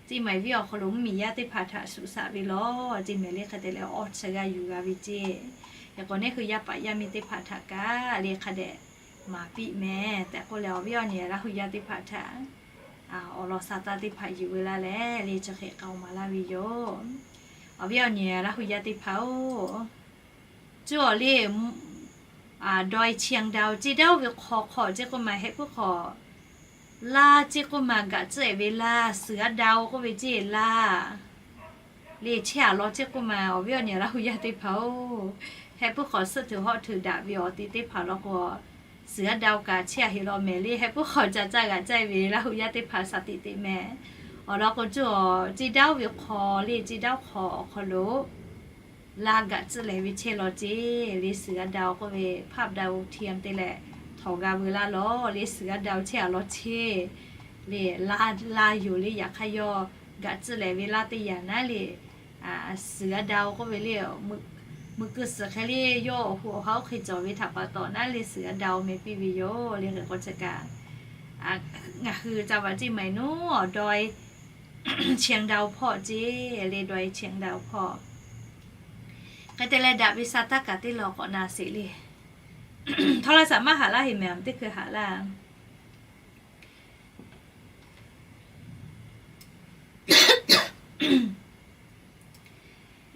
ceˇ ma e viˉ awˬ hk'aw lo mvuhˇmiˬ yaˇ teˇ hpaˍ htaꞈ suhˍ shaꞈ ve law ceˇ mehˍ le. Hk'e te leh awˇ chi g'aˇ yuˬ g'a ve ceˇ. Hk'e k'o neˇ hui yaˇ paˍ yaˇ miˇ teˇ hpaˍ htaꞈ kaꞈ le hk'a dehꞈ maˍ piˇ mehˍ tehꞈ k'oˆ leh, awˬ viˉ awˬ nyi Laˇ huˍ yaˇ teˇ hpaˍ htaꞈ awˬ lawn sa taˇ teˇ hpaˍ yuˬ veu laˇ leh le, chi hk'e k'aoˍ maˍ laˇ ve yoˬ. Awˬ viˉ awˬ nyi Laˇ huˍ yaˇ teˇ hpaˍ-oˬ, cuˇ awˬ le dawˇ e เชียงดาว ceˇ daˇ oˇ ve hk'aw hk'aw ceˇ k'oˆ ma, heh puiˉ hk'aw laˇ ceˇ k'oˆ ma, gaꞈ tcuhˉ ehˍ ve laˇ, suhˍ g'aˇ ดาว k'oˆ ve ceˇ laˇ le chehˇ aꞈ law ceˇ k'oˆ ma. Awˬ viˉ awˬ nyi Laˇ huˍ yaˇ teˇ hpaˍ-oˬ, heh puiˉ hk'aw suhˆ htuꞈ hawˆ htuꞈ daꞈ ve awˬ te teˇ hpaˍ law k'o, suhˍ g'aˇ ดาว kaꞈ chehˇ a heˆ law mehˍ le. Heh puiˉ hk'aw ca caˇ g'aꞈ caˇ ve Laˇ huˍ yaˇ teˇ hpaˍ shaˍ tiꞈ teꞈ mehˍ. Awˬ lawn k'o cuˇ awˬ ceˇ daˇ oˇ ve hk'aw le, ceˇ daˇ oˇ hk'aw awˬ hk'aw lo laˇ gaꞈ tcuhˉ lehˍ ve chehˇ law ceˇ le, suhˍ g'aˇ ดาว k'oˆ ve ภาพดาวเทียม te leh htawnˍ g'a veu laˇ law le, suhˍ g'aˇ ดาว chehˇ aꞈ law ceˇ le, laˇ yoˬ le. Yaꞈ hk'aˇ yawˇ gaꞈ tcuhˉ lehˍ ve laˇ teˇ yanˇ naˉ le, suhˍ g'aˇ ดาว k'oˆ ve le, mui keu suhˍ hk'e le yawˇ awˬ hu awˬ ha oˇ hk'e cawˬ ve htaꞈ pa taw naˉ le, suhˍ g'aˇ ดาว meh piˇ ve yoˬ le. Hk'e k'o chi kaꞈ ngaˬ hui ca vaꞈ ceˇ ma e naˉ awˬ dawˇ e เชียงดาว hpawˇ ceˇ le, dawˇ e เชียงดาว hpawˇ. Hk'e te leh daꞈ ve sa taˇ kaꞈ teˇ law k'awꞈ na sheˍ le. Htawˇ laˇ shaˍ maˇ haꞈ laˇ heˆ mehˍ, teˇ hkui haꞈ laˇ.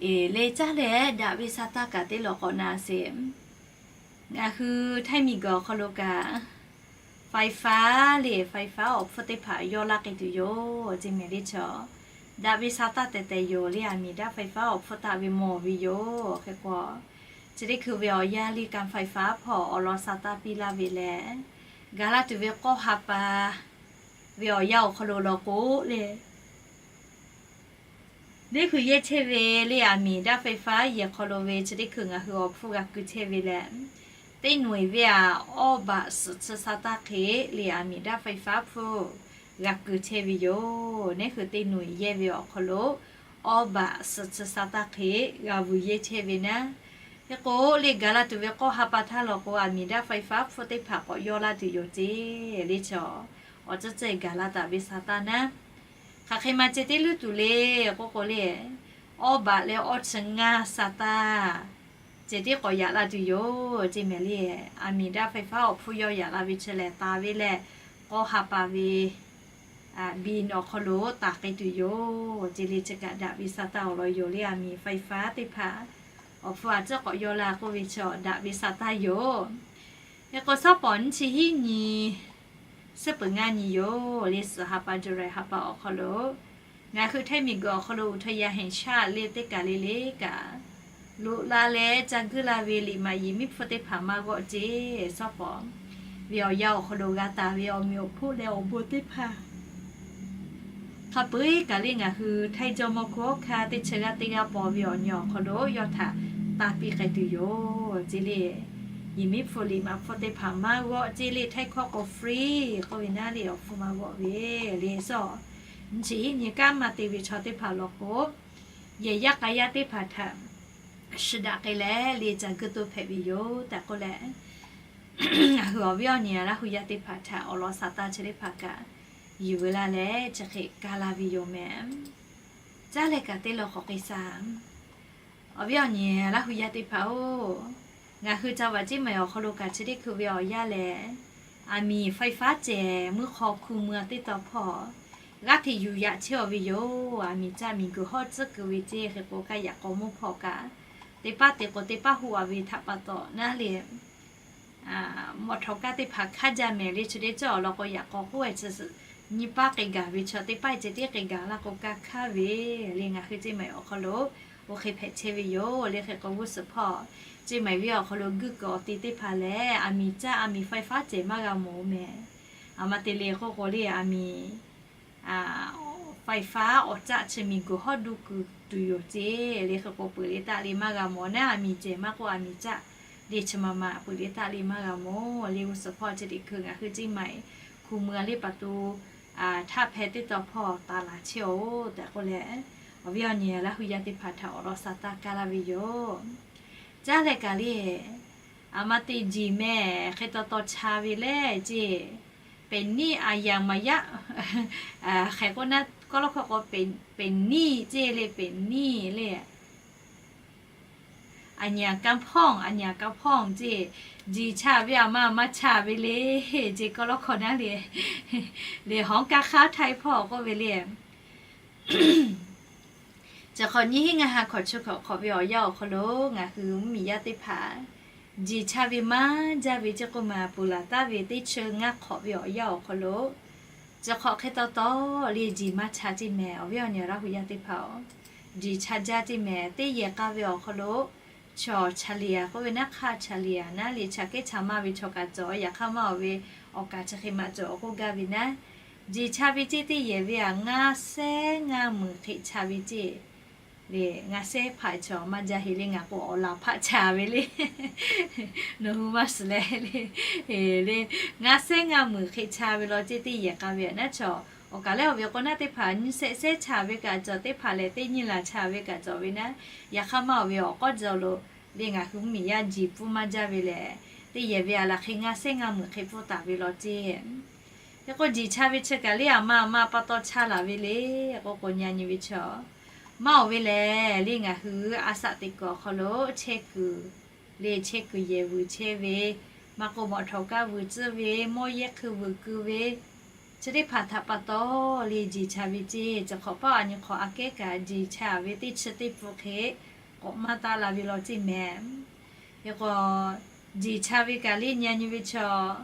Eˬ, le caˇ leh daꞈ ve sa taˇ kaꞈ teˇ law k'awꞈ na sheˍ. Ngaˬ hui Htaiˇ miˬguiˬ awˬ hk'aw lo kaꞈ ไฟฟ้า le, ไฟฟ้า awˬ hpfuhˇ teˇ hpaˍ yawˇ laˇ k'ai tuˬ yoˬ ceˇ mehˍ le chaw. Daꞈ ve sa taˇ tehˬ tehˬ yoˬ le, aˬ miˍ daˇ ไฟฟ้า awˬ hpfuhˇ taˆ ve mawˬ ve yoˬ. Hk'e k'o, chi teˇ hkui ve awˬ yanˇ le การไฟฟ้า hpawˇ awˬ lawn sa taˇ piˇ laˇ ve leh, gaˬ la tuˬ ve k'awˇ ha pa ve awˬ yanˇ awˬ hk'aw lo law k'o le, neˇ hui yehˇ chehˇ ve le, aˬ miˍ daˇ ไฟฟ้า yehˬ hk'aw lo ve chi teˇ hkui ngaˬ hui awˬ hpfuhˇ g'a keu chehˇ ve leh, teˇ noꞈ eˬ ve aꞈ awˇ baꞈ suhˍ chi sa taˇ hk'e le, aˬ miˍ daˇ ไฟฟ้า hpfuhˇ g'a keu chehˇ ve yoˬ. Neˇ hui teˇ noꞈ eˬ yehˇ ve awˬ hk'aw lo awˇ baꞈ suhˍ chi sa taˇ hk'e g'a vuiˬ yehˇ chehˇ ve naˉ. Hk'e k'o le, gaˬ la tuˬ ve k'awˇ ha pa htaˇ law k'o, aˬ miˍ daˇ ไฟฟ้า hpfuhˇ teˇ hpaˍ k'awꞈ yawˇ laˇ tuˬ yoˬ ceˇ le chaw. Awˬ ceuˬ ceuˬ gaˬ la taˍ ve sa taˇ naˉ, hk'aˬ hk'e ma ceh tiˉ luˇ tuˬ le k'oˆ k'o le, awˇ baꞈ leh awˇ chi ngaˇ sa taˇ ceh tiˉ k'awꞈ yaꞈ la tuˬ yoˬ ceˇ mehˍ le. Aˬ miˍ daˇ ไฟฟ้า awˬ hpfuhˇ yawˇ yaꞈ la ve chi lehˬ, taˍ ve leh k'awˇ ha pa ve บิน awˬ hk'aw lo taˍ k'ai tuˬ yoˬ ceˇ le. Chi kaꞈ daꞈ ve sa taˇ awˬ lawn yoˬ le, aˬ miˍ ไฟฟ้า teˇ hpaˍ awˬ hpfuhˇ aꞈ ceuˬ k'awꞈ yawˇ la k'oˆ ve chaw daꞈ ve sa taˇ yoˬ. Hk'e k'o, shaˉ pawˍ nyiˇ chi hiˉ nyi Suhˉ peuˬ ngaˇ nyi yoˬ le, suhˍ ha pa July ha pa awˬ hk'aw lo ngaˬ hui Htaiˇ miˬguiˬ awˬ hk'aw lo อุทยานแห่งชาติ le teˇ kaˬ le le kaꞈ loꞈ la leh ca guiˇ la ve liꞈ maꞈ yiˍ miˉ hpfuhˇ teˇ hpaˍ maˇ g'awˆ ceˇ. Suhˉ pawˍ ve awˬ yanˇ awˬ hk'aw lo g'a taˍ ve awˬ meꞈ awˬ hponˇ leh awˬ bon teˇ hpaˍ hk'a peu-eˬ kaꞈ le ngaˬ hui Htaiˇ jawˇ mawˇ hkawˇ hk'a teˇ chi g'aˇ teˇ g'aˇ paw ve awˬ nyi awˬ hk'aw lo yawˇ htaꞈ taˇ piˇ k'ai tuˬ yoˬ ceˇ le. Yiˍ miˉ hpfuhˇ liꞈ maꞈ hpfuhˇ teˇ hpaˍ maˇ g'awˆ ceˇ le, Htaiˇ hkawˇ k'o free k'oˆ ve naˉ le, awˬ hpfuhˇ maˇ g'awˆ ve le suhˉ. Nyi chi nyi kanˉ maˇ te ve chaw teˇ hpaˍ law k'o, yehˬ yaˇ k'a yaˇ teˇ hpaˍ htaꞈ shiˍ daꞈ k'ai leh le ca guiˇ toˇ hpehꞈ ve yoˬ tehꞈ k'oˆ leh, ngaˬ hui awˬ viˉ awˬ nyi Laˇ hu yaˇ teˇ hpaˍ htaꞈ awˬ lawn saˍ taˇ chi teˇ hpaˍ kaꞈ yuˬ ve laˇ leh chi hk'e ka la ve yoˬ mehˍ. Caˉ leh kaꞈ teˇ law k'awꞈ k'ai shaˍ. Awˬ viˉ awˬ nyi Laˇ hu yaˇ teˇ hpaˍ-oˬ, ngaˬ hui ca vaꞈ ceˇ mehˍ awˬ hk'aw lo kaꞈ chi teˇ hkui ve awˬ yanˇ lehˬ, aˬ miˍ ไฟฟ้า cehˬ mvuhˇ hk'aw hku mui-a teˇ taw hpawˇ g'aˇ hteꞈ yuˬ yaꞈ chehˇ-aw ve yoˬ. Aˬ miˍ caˇ miˬ guiˬ hawˉ tcuhˉ kuiˬ ve ceˇ hk'e k'o, kaˇ yaꞈ k'aw mawˇ hpawˇ kaꞈ teˇ paˉ te k'o teˇ paˉ hoˆ-a ve htaꞈ pa taw naˉ le, mawꞈ htawꞈ kaˇ teˇ hpaˍ hk'aˇ jaˇ mehˍ le. Chi teˇ cawˇ awˬ lawn k'o, yaꞈ k'aw k'oˆ-e chi nyiˇ paˉ k'ai gaˬ ve chaw teˇ paˉ ceh tiˉ k'ai gaˬ laˇ k'o, kaˇ hk'aˇ ve le ngaˬ hui ceˇ mehˍ awˬ hk'aw lo oˇ hk'e hpehꞈ chehˇ ve yoˬ le. Hk'e k'o g'uˇ suhˍ hpawˇ ceˇ mehˍ ve awˬ hk'aw lo guˇ kuiˬ awˬ te teˇ hpaˍ lehˬ, aˬ miˍ caˇ aˬ miˍ ไฟฟ้า cehˬ maˇ g'a mawˬ-oˬ mehˍ. Aˬ ma te le k'oˆ k'o le, aˬ miˍ ไฟฟ้า awˬ caˆ chi miˬ guiˬ hawˉ duˇ kuiˬ tuˬ yoˬ ceˇ le. Hk'e k'o peuˬ le taˆ le maˇ g'a mawˬ naˉ, aˬ miˍ cehˬ maˇ k'oˆ aˬ miˍ caˆ le chi ma ma peuˬ le taˆ le maˇ g'a mawˬ le. G'uˇ suhˍ hpawˇ chi teˇ hkui ngaˬ hui ceˇ mehˍ hku mui-a le pa tu htaˇ hpehˇ teˇ taw hpawˇ taˍ laˬ chehˇ-oˬ tehꞈ k'oˆ leh, awˬ viˉ awˬ nyi Laˇ hu yaˇ teˇ hpaˍ htaꞈ awˬ lawn saˍ taˇ kaˇ laˇ ve yoˬ. Caˉ leh kaꞈ le, aˬ ma te jiˬ mehˍ hk'e taw taw cha ve le ceˇ, peˍ niˆ aˬ yaˍ maˍ yaˆ, hk'e k'o naˉ kawˇ lawˇ hkawˇ k'o, peˍ niˆ ceˇ le, peˍ niˆ le, aˬ nyi aˬ kanˇ hpawˇ, aˬ nyi aˬ kanˇ hpawˇ ceˇ, jiˬ cha ve aˬ ma maˇ cha ve le ceˇ kawˇ lawˇ hkawˇ naˉ le, le hawˉ kaˇ hk'aˇ htaiˇ hpawˇ k'oˆ ve le. Chi hk'awꞈ nyiˇ hinˉ ngaˇ ha hkawꞈ chi hkawꞈ hk'awꞈ ve awˬ yanˇ awˬ hk'aw lo ngaˬ hui mvuhˇmiˬ yaˇ teˇ hpaˍ jiˬ cha ve maˇ jaˇ ve ceˇ k'oˆ ma, peuˬ laˬ taˍ ve teˇ chi ngaˇ hk'awꞈ ve awˬ yanˇ awˬ hk'aw lo, chi hk'awꞈ hk'e taw taw le jiˬ maˇ cha ceˇ mehˍ. Awˬ viˉ awˬ nyi Laˇ hu yaˇ teˇ hpaˍ-oˬ, jiˬ cha jaˇ ceˇ mehˍ. Teˇ yehˬ k'a ve awˬ hk'aw lo chaw chaˍ liꞈ-a k'oˆ ve naˉ, hk'aˇ chaˍ liꞈ-a naˉ le, chaꞈ kehˉ chaꞈ maˇ ve chaw kaꞈ cawˬ, yaꞈ hk'aˇ maˇ-oˬ ve awˬ kaˍ chi hk'e maꞈ cawˬ k'oˆ gaˇ ve naˉ, jiˬ cha ve ceˇ teˇ yehˬ ve-a ngaˇ sehˉ ngaˇ meunˍ hk'e cha ve ceˇ le. Ngaˇ sehˉ hpaˆ chaw maˇ jaˇ heˆ le, ngaˬ k'o awˬ laˬ hpaˆ cha ve le. Nawˬ hui maˇ shiˍ leh le, le ngaˇ sehˉ ngaˇ meunˍ hk'e cha ve law ceˇ teˇ yehˬ k'a ve-a naˉ chaw, awˬ kaˍ lehˉ awˬ ve k'o naˉ teˇ hpaˍ nyiˇ sehˆ sehˉ cha ve kaꞈ cawˬ, teˇ hpaˍ lehˬ teˇ nyiˇ laˬ cha ve kaꞈ cawˬ ve naˉ, yaꞈ hk'aˇ maˇ-oˬ ve awˬ k'awˉ jaw lo le ngaˬ hui mvuhˇmiˬ yaˇ jiˬ pfuhˇ maˇ jaˇ ve lehˬ, teˇ yehˬ ve-a laˬ hk'e ngaˇ sehˉ ngaˇ meunˍ hk'e pfuhˇ taˍ ve law ceˇ. Hk'e k'o jiˬ cha ve chi kaꞈ le aˬ ma aˬ ma pa taw cha laˬ ve le k'oˆ k'o, nyi nyi ve chaw maˇ-oˬ ve lehˬ le ngaˬ hui a shaꞈ teꞈ kuiˬ awˬ hk'aw lo chehˇ kuiˬ le, chehˇ kuiˬ yehˬ vuiˬ chehˇ ve, maˇ k'oˆ mawꞈ htawꞈ kaˇ vuiˬ tcuhˉ ve, mawˇ yehˇ hkui vuiˬ keu ve, chi teˇ hpaˍ htaꞈ pa taw le jiˬ cha ve ceˇ. Chi hk'awꞈ paˆ a nyi hk'awꞈ aꞈ kehˉ kaꞈ jiˬ cha ve teˇ chi teˇ pfuhˇ hk'e k'awꞈ maˇ taˆ la ve law ceˇ mehˍ. Hk'e k'o jiˬ cha ve kaꞈ le nyi nyi ve chaw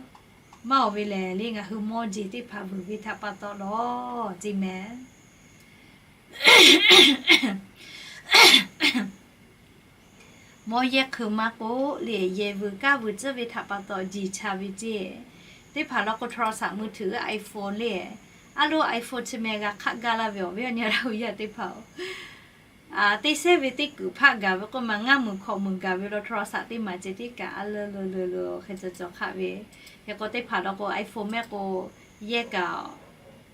maˇ-oˬ ve lehˬ le ngaˬ hui mawˇ jeˬ teˇ hpaˍ vuiˬ ve htaꞈ pa taw law ceˇ mehˍ. Mawˇ yehˇ hkui maˇ k'oˆ le yehˬ vuiˬ kaˇ vuiˬ tcuhˉ ve htaꞈ pa taw jiˬ cha ve ceˇ. Teˇ hpaˍ law k'o โทรศัพท์มือถือ iPhone le, a lo iPhone chi mehˍ g'a hk'aˆ gaˇ laˇ ve awˬ viˉ awˬ nyi Laˇ hu yaˇ teˇ hpaˍ-oˬ, teˇ sehˉ ve teˇ kuiˬ hpaˆ gaˬ ve k'oˆ ma ngaˇ meunˍ hkawꞈ meunˍ gaˬ ve law โทรศัพท์ teˇ maˬ ceh tiˉ kaꞈ a leuˬ leuˬ leuˬ leuˬ hk'e cawˬ cawˬ hk'aˆ ve. Hk'e k'o teˇ hpaˍ law k'o iPhone mehˆ k'o yehˇ kaꞈ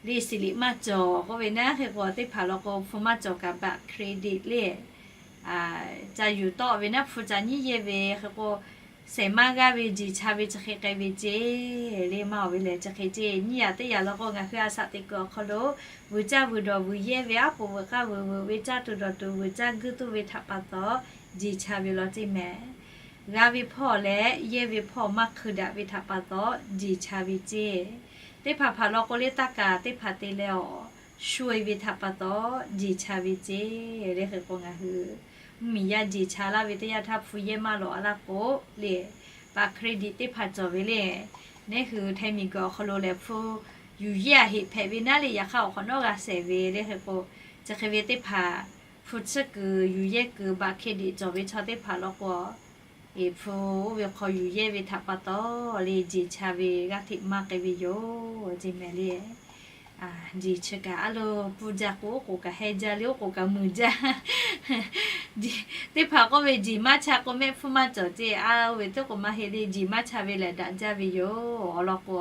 le siˍ liꞈ maˇ cawˬ k'oˆ ve naˉ, hk'e k'o teˇ hpaˍ law k'o hpu maˇ cawˬ kaꞈ บัตรเครดิต le ca yuˬ tawˆ ve naˉ, hpu ca nyiˉ yehˇ ve hk'e k'o, shehˍ maˇ g'aˇ ve jiˬ cha ve chi hk'e k'ai ve ceˇ le. Maˇ-oˬ ve lehˬ chi hk'e ceˇ. Nyiˇ yaꞈ teˇ yaꞈ law k'o ngaˬ hui a shaꞈ teꞈ kuiˬ awˬ hk'aw lo vuiˬ caˇ vuiˬ dawˬ vuiˬ yehˇ ve, aˉ poꞈ vuiˬ k'aˇ vuiˬ vuiˬ ve caˇ guiˇ tuˬ ve htaꞈ pa taw jiˬ cha ve law ceˇ mehˍ. G'a ve hpawˇ leh yehˇ ve hpawˇ maˇ hkui daꞈ ve htaꞈ pa taw jiˬ cha ve ceˇ. Teˇ hpaˍ hpaˍ law k'o le taˇ kaˍ teˇ hpaˍ te leh awˬ sho-e ve htaꞈ pa taw jiˬ cha ve ceˇ le. Hk'e k'o ngaˬ hui mvuhˇmiˬ yaˇ jiˬ cha laˇ ve teˇ yanˇ htaˇ hpu yehˇ maˇ lawꞈ a laˇ k'o le, บัตรเครดิต teˇ hpaˍ cawˬ ve le Neˇ hui htaiˇ miˬguiˬ awˬ hk'aw lo lehˬ hpu yuˬ yehˇ a heꞈ hpehꞈ ve naˉ le, yaꞈ hk'aˇ awˬ hk'awꞈ nawˉ g'a shehˍ ve le hk'e k'o, chi hk'e ve teˇ hpaˍ hpu tsuhˇ kuiˬ yuˬ yehˇ kuiˬ baꞈ hk'e deꞈ cawˬ ve chaw teˇ hpaˍ law k'o, eˍ hpu oˇ ve hk'aw yuˬ yehˇ ve htaꞈ pa taw le, jeˬ cha ve g'aˇ hteꞈ maˇ k'ai ve yoˬ ce mehˍ le. Jeˬ chi kaꞈ aˉ lo pfuhˇ jaˇ k'o, oˉ k'oˍ kaꞈ heh jaˇ le, oˉ k'oˍ kaꞈ muiˬ jaˇ. Teˇ hpaˍ k'oˆ ve, jeˬ maˇ cha k'o mehˆ hpfuhˇ maˇ cawˬ ce, a, oˇ ve teˇ k'oˍ maˇ heˆ le, jeˬ maˇ cha ve lehˬ daꞈ jaˇ ve yoˬ. Awˬ lawn k'o,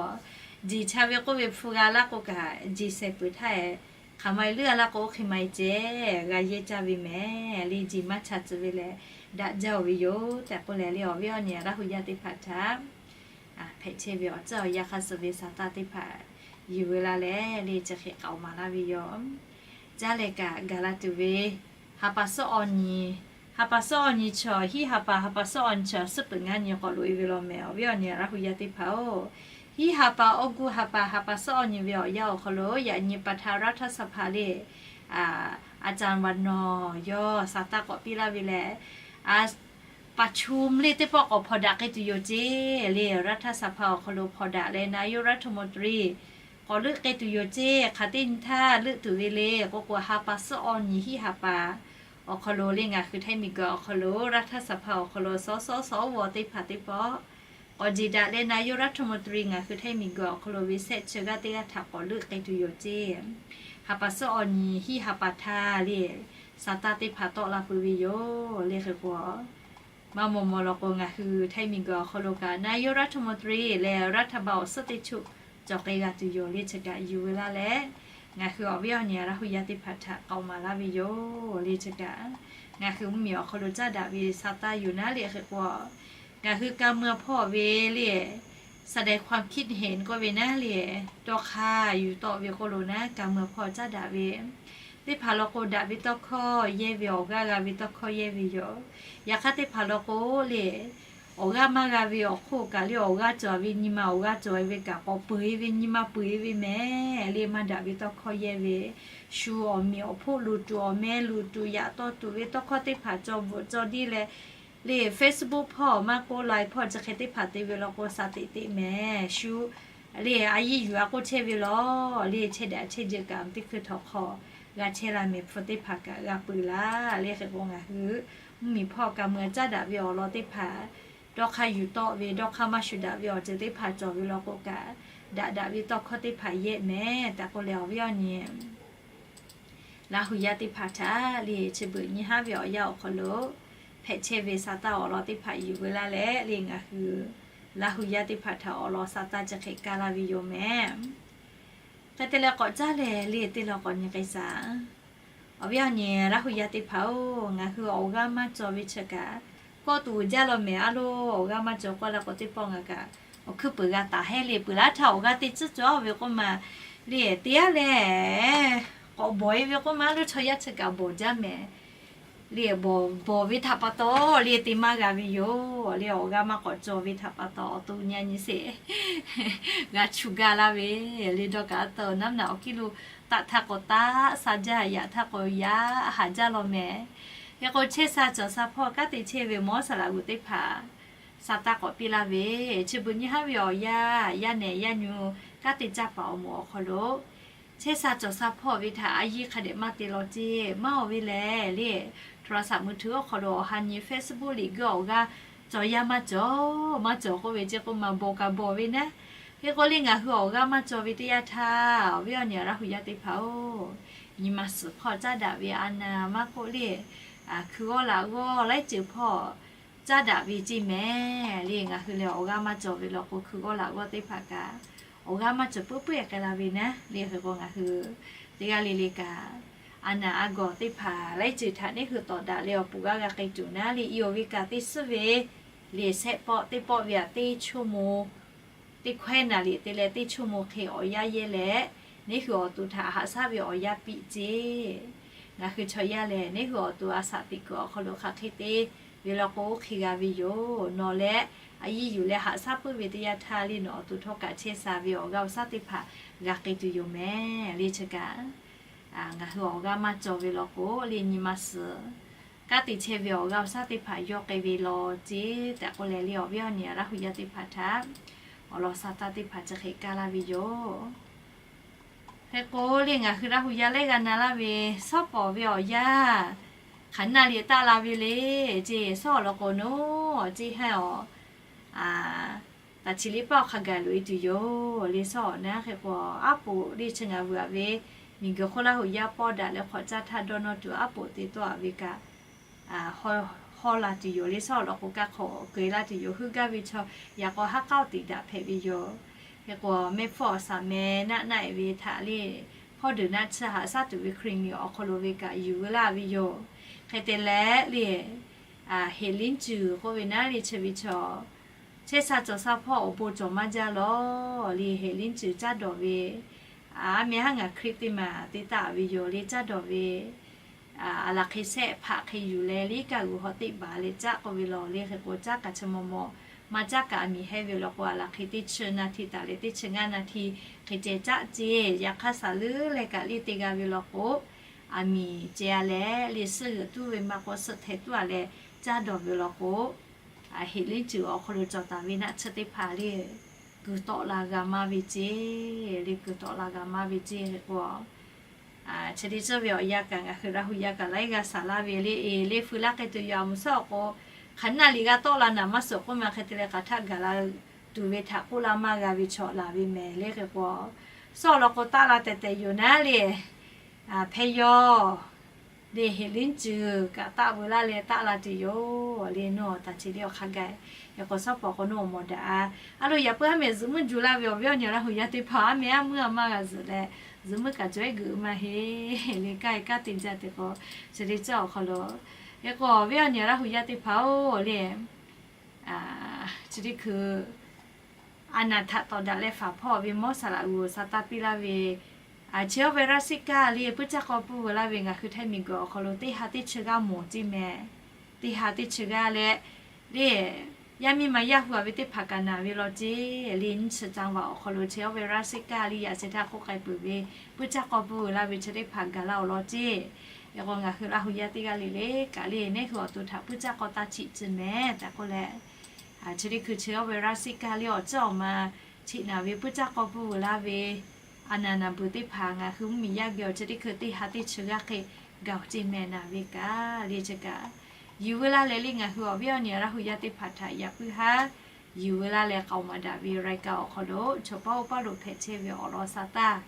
jeˬ cha ve k'oˆ ve hpu g'a laˇ k'o kaꞈ, jeˬ shehˍ peuˬ htaˇ e, hk'aˬ ma e leuˉ a laˇ k'o, oˇ hk'e ma e ceh g'a yehˇ caˇ ve mehˍ le. Jeˬ maˇ cha tcuh ve lehˬ daꞈ jaˇ oˬ ve yoˬ tehꞈ k'oˆ leh le, awˬ viˉ awˬ nyi Laˇ hu yaˇ teˇ hpaˍ htaꞈ hpehꞈ chehˇ ve awˬ tcuhˉ awˬ yanˇ hk'a suh ve saˍ taˇ teˇ hpaˍ yuˬ ve laˇ leh le, chi hk'e k'aoˍ maˍ laˇ ve yoˬ. Caˇ leh kaꞈ gaˬ la tuˬ ve, ha pa suhˉ awˬ nyi, ha pa suhˉ awˬ nyi chaw hiˉ ha pa, ha pa suhˉ awˬ nyi chaw suhˉ peuˬ ngaˇ nyi k'awꞈ loꞈ e ve law mehˍ. Awˬ viˉ awˬ nyi Laˇ hu yaˇ teˇ hpaˍ oˬ, hiˉ ha pa Awˇ guˇ ha pa, ha pa suhˉ awˬ nyi ve awˬ yanˇ awˬ hk'aw lo yaꞈ nyi pa htaꞈ รัฐสภา le, a, a caˍ vaꞈ nawˬ yawˇ saˍ taˇ k'awꞈ piˇ laˇ ve lehˬ, a, ประชุม le teˇ pawˆ k'awꞈ hpawnˬ daꞈ k'ai tuˬ yoˬ ce le. รัฐสภา awˬ hk'aw lo hpawnˬ daꞈ leh นายกรัฐมนตรี k'awꞈ leuˆ k'ai tuˬ yoˬ ce. Hk'aˬ teˇ nyi htaˇ leuˆ tuˬ ve le k'oˆ k'o, ha pa suhˉ awˬ nyi hiˉ ha pa awˬ hk'aw lo le, ngaˬ hui htaiˇ miˬguiˬ awˬ hk'aw lo รัฐสภา awˬ hk'aw lo สส สว teˇ hpaˍ teˇ pawˆ k'awꞈ jeˬ daꞈ leh นายกรัฐมนตรี ngaˬ hui htaiˇ miˬguiˬ awˬ hk'aw lo ve sehˆ chi g'aˇ teˇ g'aˇ htaꞈ k'awꞈ leuˆ k'ai tuˬ yoˬ ce. Ha pa suhˉ awˬ nyi hiˉ ha pa htaˇ le, saˍ taˇ teˇ hpaˍ tawˆ la peuˬ ve yoˬ le hk'e k'o, maˇ maw maw law k'o, ngaˬ hui htaiˇ miˬguiˬ awˬ hk'aw lo kaꞈ นายกรัฐมนตรี leh รัฐบาล awˬ suhˉ teˇ choˆ cawˬ k'ai g'a tuˬ yoˬ le. Chi kaꞈ yuˬ ve laˇ leh, ngaˬ hui awˬ viˉ awˬ nyi Laˇ hu yaˇ teˇ hpaˍ htaꞈ k'aoˍ maˍ laˇ ve yoˬ le. Chi kaꞈ ngaˬ hui mvuhˇmiˬ awˬ hk'aw lo caˇ daꞈ ve saˍ taˇ yuˬ naˉ le hk'e k'o, ngaˬ hui ka muiˬ hpawˇ ve le, แสดงความคิดเห็น k'oˆ ve naˉ le, dawˇ hk'aˇ yuˬ tawˆ ve k'oˆ lo naˉ, ka muiˬ hpawˇ caˇ daꞈ ve teˇ hpaˍ law k'o, daꞈ ve tawˇ hkawˇ yehˇ ve, awˬ g'aˇ g'a ve tawˇ hkawˇ yehˇ ve yoˬ. Yaꞈ hk'aˇ teˇ hpaˍ law k'o le, awˬ g'aˇ maˇ g'a ve awˬ hk'oˆ kaꞈ le, awˬ g'aˇ cawˬ ve nyi ma awˬ g'aˇ cawˬ ve kaꞈ k'awꞈ peu eˬ ve nyi ma peu eˬ ve mehˍ le, maˇ daꞈ ve tawˇ hkawˇ yehˇ ve, shu awˬ miˬ awˬ hpoˆ luˬ tuˬ, awˬ meh luˬ tuˬ, yaꞈ taw tuˬ ve tawˇ hkawˇ teˇ hpaˍ cawˬ bvuhꞈ cawˬ diˇ leh le, Facebook hpawˇ maˇ k'oˆ, Line hpawˇ chi hk'e teˇ hpaˍ te ve law k'o, saˍ teꞈ teꞈ mehˍ shu le, a yiˇ yuˬ a k'oˆ chehˇ ve law le, chehˇ daꞈ chehˇ jeuˬ kaꞈ teˇ hkui htawnˍ hk'aw g'a chehˇ la mehˍ, hpu teˇ hpaˍ kaꞈ g'a peu laˇ le hk'e k'o, ngaˬ hui mvuhˇmiˬ hpawˇ ka muiˬ caˇ daꞈ ve awˬ lawn teˇ hpaˍ, dawˇ hk'aˇ yuˬ tawˆ ve, dawˇ hk'aˇ maˇ shuˍ daꞈ ve awˬ ceuˬ teˇ hpaˍ cawˬ ve law k'o kaꞈ, daꞈ daꞈ ve tawˇ hkawˇ teˇ hpaˍ yehˇ mehˍ tehꞈ k'oˆ leh, awˬ viˉ awˬ nyi Laˇ hu yaˇ teˇ hpaˍ htaꞈ le chi beuꞈ nyi haˉ ve awˬ yanˇ awˬ hk'aw lo hpehꞈ chehˇ ve saˍ taˇ awˬ lawn teˇ hpaˍ yuˬ ve laˇ leh le, ngaˬ hui Laˇ hu yaˇ teˇ hpaˍ htaꞈ awˬ lawn saˍ taˇ chi hk'e kaˇ laˇ ve yoˬ mehˍ. Hk'e te leh k'awꞈ caˇ leh le teˇ law k'awꞈ nyi k'ai shaˍ. Awˬ viˉ awˬ nyi Laˇ hu yaˇ teˇ hpaˍ oˬ, ngaˬ hui awˬ g'aˇ maˇ cawˬ ve chi kaꞈ, kawˆ tuˬ jaˇ law mehˍ a lo, awˬ g'aˇ maˇ cawˬ k'oˆ la k'o teˇ pawˆ ngaˬ kaꞈ awˬ hkuiˉ peuˬ g'a taˍ heˆ le, peuˬ laˇ htaˇ awˬ g'aˇ teˇ tcuhˉ cawˬ ve k'oˆ ma le, te a leh k'awꞈ bawˬ e ve k'oˆ ma, a lo chaw yaˇ chi kaꞈ bawˬ jaˇ mehˍ le, bawˬ bawˬ ve htaꞈ pa taw le te maˇ g'a ve yoˬ le, awˬ g'aˇ maˇ k'awꞈ cawˬ ve htaꞈ pa taw awˬ to nyi a nyi sheˍ g'a chu gaˇ laˇ ve le, dawˇ kaꞈ a taw naˉ naꞈ awˬ kiˇ lo taˆ htaˇ k'awꞈ taˆ, sha jaˇ yaꞈ htaˇ k'awꞈ yaꞈ haꞈ jaˇ law mehˍ. Hk'e k'o chehˇ sha cawˬ sha hpawˇ kanˉ te chehˇ ve mawˇ saˍ laꞈ g'uˬ teˇ hpaˍ saˍ taˇ k'awꞈ piˇ laˇ ve, chi beuꞈ nyi haˉ ve awˬ yanˇ, yaˇ nehˬ yaˇ nyu kanˉ te caˇ paˍ awˬ moˍ awˬ hk'aw lo chehˇ sha cawˬ sha hpawˇ ve htaꞈ a yiˇ hk'a dehꞈ maˇ te law ceˇ maˇ oˬ ve lehˬ le, โทรศัพท์มือถือ awˬ hk'aw lo awˬ ha nyi Facebook liꞈ g'uˇ awˬ g'aˇ cawˬ yaˇ maˇ cawˬ, maˇ cawˬ k'oˆ ve ceˇ k'oˆ ma, bawˬ kaꞈ bawˬ ve naˉ. Hk'e k'o le ngaˬ hui awˬ g'aˇ maˇ cawˬ ve teˇ yanˇ htaˇ, awˬ viˉ awˬ nyi Laˇ hu yaˇ teˇ hpaˍ oˬ, nyi ma suhˍ hpawˇ caˉ daꞈ ve a naˍ maˇ k'oˆ le, hkui g'awˇ laꞈ g'awˇ laiˉ ceuˬ hpawˇ caˉ daꞈ ve ceˇ mehˍ le. Ngaˬ hui lehˬ awˬ g'aˇ maˇ cawˬ ve law k'o, hkui g'awˇ laꞈ g'awˇ teˇ hpaˍ kaꞈ awˬ g'aˇ maˇ cawˬ puiˉ puiˉ k'ai la ve naˉ le. Hk'e k'o ngaˬ hui teˇ g'aˇ le le kaꞈ, a naˍ a gawˬ teˇ hpaˍ laiˉ ceuˬ htaꞈ neˇ hui tawˍ daꞈ leh awˬ puˍ g'aˇ g'a k'ai tuˬ naˉ le, i awˬ ve kaꞈ teˇ suhˉ ve le, sehˆ pawˆ teˇ pawˆ ve aꞈ teˇ ชั่วโมง teˇ hkawehˇ naˍ riˍ te leh teˇ ชั่วโมง hk'e awˬ yanˇ yehˇ leh, neˇ hui awˬ to htaꞈ haꞈ shaˉ ve awˬ yanˇ piˇ ceˇ. Ngaˬ hui chaw yaˇ lehˬ neˇ hui awˬ to a shaꞈ teꞈ kuiˬ awˬ hk'aw lo hk'aˬ hk'e te ve law k'o, oˇ hk'e g'a ve yoˬ. Nawˬ leh a yiˇ yuˬ leh haꞈ shaˉ puiˉ ve teˇ yanˇ htaˇ le, nawˬ awˬ to htawˇ kaꞈ chehˇ sha ve awˬ g'aˇ awˬ shaˉ teˇ hpaˍ g'a k'ai tuˬ yoˬ mehˍ le. Chi kaꞈ ngaˬ hui awˬ g'aˇ maˇ cawˬ ve law k'o le, nyi ma suhˍ kanˉ te chehˇ ve awˬ g'aˇ awˬ shaˉ teˇ hpaˍ yawˇ k'ai ve law ceˇ tehꞈ k'oˆ leh le, awˬ viˉ awˬ nyi Laˇ hu yaˇ teˇ hpaˍ htaꞈ awˬ lawn sha taˇ teˇ hpaˍ chi hk'e kaˇ laˇ ve yoˬ. Hk'e k'o le, ngaˬ hui Laˇ hu yaˇ lehˬ g'a na laˇ ve, shawˉ pawˍ ve awˬ yanˇ hk'aˬ naˆ liꞈ taˆ la ve le, ceˇ shawˉ awˬ lawn k'o naˉ, ceˇ haˉ awˬ, taˍ chi liˇ paˆ awˬ hk'a gaˬ loꞈ e tuˬ yoˬ le. Shawˉ awˬ naˉ hk'e k'o, aˉ poꞈ le chi ngaˬ vuiˬ aꞈ ve miˬguiˬ hk'oˆ Laˇ hu yaˇ pawˇ daꞈ leh hk'awꞈ caˇ htaˇ dawˇ nawˇ tuˬ aˉ poꞈ te tawˆ aꞈ ve kaꞈ, hawˇ la tuˬ yoˬ le. Shawˉ awˬ lawn k'o, kaˇ hk'awꞈ keu e laˇ tuˬ yoˬ. Heuˆ gaˇ ve chaw yaꞈ k'aw haˉ k'aoˆ tiꞈ daꞈ hpehꞈ ve yoˬ. Hk'e k'o, mehˆ hpfuhˇ awˬ saˍ meh naˆ naˆ e ve htaꞈ le, hpawˇ deuˬ naˆ tsuhˇ haꞈ shaˉ tuˬ ve Hkriꞈ miˬ awˬ hk'aw lo ve kaꞈ yuˬ veu laˇ ve yoˬ. Hk'e te leh le, heˍ liˉ cuˬ k'oˆ ve naˉ le, chi ve chaw chehˇ sha cawˬ sha hpawˇ awˬ bon cawˬ maˇ jaˇ lawˬ le. Heˍ liˉ cuˬ caˇ dawˬ ve, aˉ meh haˉ ngaˬ Hkriꞈ teˇ maˬ te taˍ ve yoˬ le. Caˇ dawˬ ve, aˬ laˬ hk'e shehˆ hpaꞈ hk'e yuˬ leh liˇ kaˆ g'uiˬ hawˉ teˇ baˬ leh caˆ k'oˆ ve lawˬ le. Hk'e k'o, caˉ kaꞈ chi maw maw maˇ caˉ kaꞈ aˬ miˍ heˆ ve law k'o, aˬ laˬ hk'e teˇ chi na hti taˍ leh teˇ chi ngaˇ na hti hk'e ceh caˆ ceˇ. Yaꞈ hk'aˇ, saˍ leuˉ leh kaꞈ liˇ te g'a ve law k'o, aˬ miˍ ceh a leh le, suhˆ g'euꞈ tuˉ ve maˇ k'o, suhˆ htehꞈ tuˉ a leh caˇ dawˬ ve law k'o, heˍ liˉ cuˬ awˬ hk'aw lo cawˬ taˍ ve naˆ tsuhˇ teˇ hpaˍ le, kuiˬ tawˆ la g'a maˇ ve ceˇ le. Kuiˬ tawˆ la g'a maˇ ve ceˇ. Hk'e k'o, chi teˇ ceuˬ ve awˬ yanˇ kaꞈ ngaˬ hui Laˇ hu yaˇ kaꞈ laiˉ g'aˇ saˍ laˇ ve le. E le, feu laˇ k'ai tuˬ yoˬ. Aˬ mvuhˬ shawˉ awˬ k'o, hk'aˬ naˆ liꞈ g'a tawˆ la naˍ maˇ suhˍ k'oˆ ma. Hk'e te leh hk'aˬ htaˆ gaˬ la tuˬ ve htaꞈ k'oˆ laˇ maˇ g'a ve chaw laˬ ve mehˍ le. Hk'e k'o, shawˉ awˬ lawn k'o, taˆ la tehˬ tehˬ yoˬ naˉ le. Hpehˇ yawˇ le, heˍ liˉ cuˬ kaꞈ taˆ veu laˇ leh taˆ la tuˬ yoˬ le. Nawˬ taˍ chi liˇ awˬ hk'a gaˬ, yaꞈ k'o shawˉ pawˍ k'o nawˬ mawˬ daꞈ a. A lo, yaꞈ puiˉ haˉ meh zuhꞈ muiˉ ju laˇ ve awˬ viˉ awˬ nyi Laˇ hu yaˇ teˇ hpaˍ, aˉ meh aˉ muiˉ a maˇ g'a zuhꞈ leh, zuhꞈ muiˉ kaꞈ cawˬ ehˉ geuꞈ maˇ heˆ le. Kaˇ e kaˇ te jaˇ te k'o, chi teˇ ceuˬ awˬ hk'aw lo, hk'e k'o awˬ viˉ awˬ nyi Laˇ hu yaˇ teˇ hpaˍ-oˬ le, chi teˇ hkui a naˍ htaꞈ tawˍ daꞈ leh faˍ hpawˇ ve mawˇ saˍ laꞈ g'uˬ sa taˇ piˇ laˇ ve, chi awˇ ve raˇ siˉ kaˇ le, puiˇ caˇ k'aw pui veu laˇ ve ngaˬ hui Htaiˇ miˬguiˬ awˬ hk'aw lo teˇ ha teˇ chi g'aˇ mawˬ ceˇ mehˍ. Teˇ ha teˇ chi g'aˇ leh le, yaˇ miˇ ma yaˇ hu a ve teˇ hpaˍ kaꞈ naˍ ve law ceˇ le. Nyiˇ chi caˇ vaꞈ awˬ hk'aw lo chi awˇ ve raˇ siˉ kaˇ le, yaꞈ sheh htaˇ k'oˆ k'ai peuˬ ve, puiˇ caˇ k'aw pui veu laˇ ve chi teˇ hpaˍ gaˬ laˇ awˬ lawn ceˇ. Yaꞈ k'o ngaˬ hui Laˇ hu yaˇ teˇ g'aˇ le le kaꞈ le, neˉ hui awˬ to htaꞈ puiˇ caˇ k'aw taˇ chiꞈ tcuh mehˍ tehꞈ k'oˆ leh, chi teˇ hkui chi awˇ ve raˇ siˉ kaˇ le awˬ ceuˬ awˬ ma chiꞈ naˍ ve puiˇ caˇ k'aw pui veu laˇ ve, a naˍ naˍ beuˬ teˇ hpaˍ ngaˬ hui mvuhˇmiˬ yaˇ geh awˬ chi teˇ hkui teˇ ha teˇ chi g'aˇ hk'e gaˬ ceˇ mehˍ naˍ ve kaꞈ le. Chi kaꞈ yuˬ veu laˇ leh le, ngaˬ hui awˬ viˉ awˬ nyi Laˇ hu yaˇ teˇ hpaˍ htaꞈ yaꞈ puiˉ haˉ yuˬ veu laˇ leh k'aoˍ maˍ daꞈ ve รายการ awˬ hk'aw lo chaw paˉ oˇ paˉ lo hpehꞈ chehˇ ve awˬ lawn sa taˇ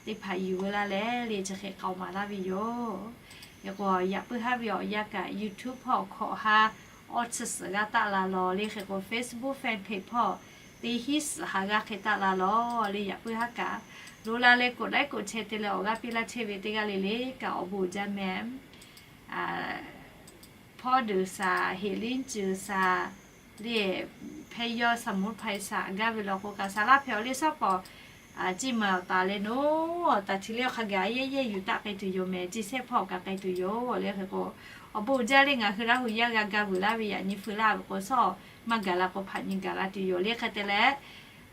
teˇ hpaˍ yuˬ veu laˇ leh le, chi hk'e k'aoˍ maˍ laˇ ve yoˬ. Hk'e k'o, yaꞈ puiˉ haˉ ve awˬ yanˇ kaꞈ YouTube hpawˇ hkawꞈ ha awˇ chi suhˍ g'aˇ taˆ la lawˬ le. Hk'e k'o Facebook fan page hpawˇ teˇ hinˉ suhˍ ha g'aˇ hk'e taˆ la lawˬ le. Yaꞈ puiˉ haˉ kaꞈ lo la leh กดไลค์ กดแชร์ te leh awˬ g'aˇ piˇ laˇ chehˇ ve teˇ g'aˇ le le kaꞈ awˬ bon uiˍ jaˇ mehˍ. Hpawˇ deuˬ saˍ, heˍ liˉ cuˬ saˍ le, hpehˇ yawˇ สมุนไพร saˍ gaˇ ve law k'o kaꞈ saˍ laˇ hpehꞈ awˬ le shawˉ pawˍ ciˇ maˍ awˬ taˍ leh nawˬ taˍ hti le awˬ hk'a gaˬ a yehˇ yehˇ yuˬ taˆ k'ai tuˬ yoˬ mehˍ. Ciˇ sehˉ hpawˇ kaꞈ k'ai tuˬ yoˬ le. Hk'e k'o, awˬ bon uiˍ jaˇ le, ngaˬ hui Laˇ hu yaˇ g'a ga vuiˬ laˇ ve yaꞈ nyi feu laˇ ve k'o, shawˉ maˇ gaˬ la k'o hpaꞈ nyi gaˬ la tuˬ yoˬ le. Hk'e te leh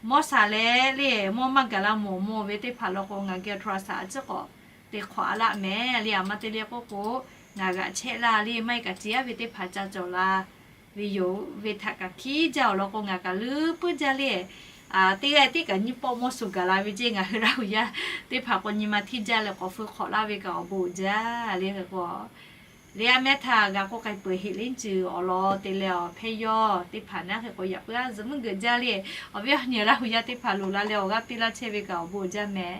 mawˇ saˍ leh le, mawˇ maˇ gaˬ la mawˬ mawˬ ve teˇ hpaˍ law k'o, ngaˬ geh โทรศัพท์ a ciˉ k'awꞈ te hk'awꞈ a laˆ mehˍ le. Aˬ ma te le k'oˆ k'o, ngaˬ g'aꞈ chehˇ laˇ le, maˇ heˆ kaꞈ ciˍ yaˇ ve teˇ hpaˍ ca cawˬ la ve yoˬ ve htaꞈ kaꞈ hkiˉ jaˇ awˬ lawn k'o, ngaˬ kaꞈ leuˉ puiˉ jaˇ le. Teˇ g'aˇ tiˉ kaꞈ nyiˇ pawˆ mawˇ suh gaˬ la ve ceˇ, ngaˬ hui Laˇ hu yaˇ teˇ hpaˍ k'o nyi ma htiˇ jaˇ leh k'awꞈ feu hk'awꞈ laˇ ve kaꞈ awˬ bon uiˍ jaˇ le. Hk'e k'o, le aˉ mehˉ htaˇ g'a k'oˆ k'ai peuˬ, heˍ liˉ cuˬ awˬ lawn te leh awˬ hpehˇ yawˇ teˇ hpaˍ naˉ hk'e k'o yaꞈ puiˉ a zuhꞈ muiˉ geuꞈ jaˇ le. Awˬ viˉ awˬ nyi Laˇ hu yaˇ teˇ hpaˍ loˍ la leh awˬ g'aˇ piˇ laˇ chehˇ ve kaꞈ awˬ bon uiˍ jaˇ mehˍ.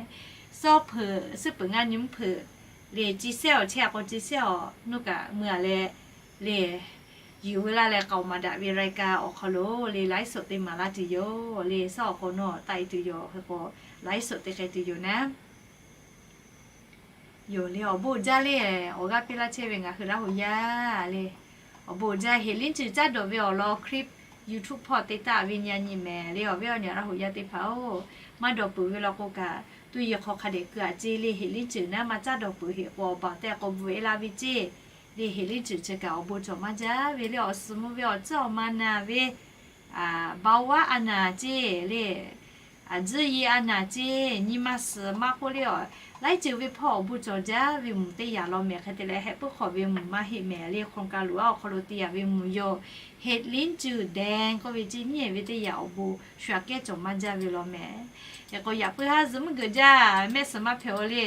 Shawˉ hpeuꞈ suhˉ peuˬ ngaˇ nyi mvuhˇ hpeuꞈ le, ciˇ sehˉ awˬ chehˇ a k'o ciˇ sehˉ awˬ nuˇ kaꞈ mui a leh le, yuˬ veu laˇ leh k'aoˍ maˍ daꞈ ve รายการ awˬ hk'aw lo le ไลฟ์สด te maˍ laˇ tuˬ yoˬ le. Shawˉ awˬ k'o nawˬ taˆ e tuˬ yoˬ. Hk'e k'o ไลฟ์สด te k'ai tuˬ yoˬ naˉ yoˬ le. Awˬ bon uiˍ jaˇ le, awˬ g'aˇ piˇ laˇ chehˇ ve ngaˬ hui Laˇ hu yaˇ le. Awˬ bon uiˍ jaˇ, heˍ liˉ cuˬ caˇ dawˬ ve awˬ lawn clip YouTube hpawˇ te taˆ ve nyi a nyi mehˍ le. Awˬ viˉ awˬ nyi Laˇ hu yaˇ teˇ hpaˍ-oˬ, maˇ dawˬ peuˬ ve law k'o kaꞈ, tuˇ yeˬ hk'aw hk'a dehꞈ keu a ceˇ le. Heˍ liˉ cuˬ naˉ maˇ caˇ dawˬ peuˬ heˆ k'o, awˬ baˬ tehꞈ k'awꞈ bvuhꞈ e la ve ceˇ le. Heˍ liˉ cuˬ chi kaꞈ awˬ bon cawˬ maˇ jaˇ ve le. Awˬ suhˍ mvuh ve awˬ ceuˬ awˬ ma na ve, baoˍ vaˉ a naˍ ceˇ le. Aˬ, tzuhˇ ye a naˍ ceˇ, nyi ma suhˍ maˇ k'oˆ le awˬ, laiˉ ceuˬ ve hpawˇ awˬ bon cawˬ jaˇ ve mvuhˇ teˇ yanˇ law mehˍ. Hk'e te leh hehꞈ puiˉ hk'awꞈ ve mvuhˇ maˇ heˆ mehˍ le. Hk'aw ka loꞈ a awˬ hk'aw lo te yaꞈ ve mvuhˇ yoˬ. เห็ดหลินจือแดง k'oˆ ve ceˇ, nyiˉ ehˍ ve teˇ yanˇ awˬ bon shu aꞈ kehˉ cawˬ maˇ jaˇ ve law mehˍ. Hk'e k'o yaꞈ puiˉ haˉ zuhꞈ mvuhˇ geuꞈ jaˇ, mehˆ suhˍ maˇ hpehꞈ-o le.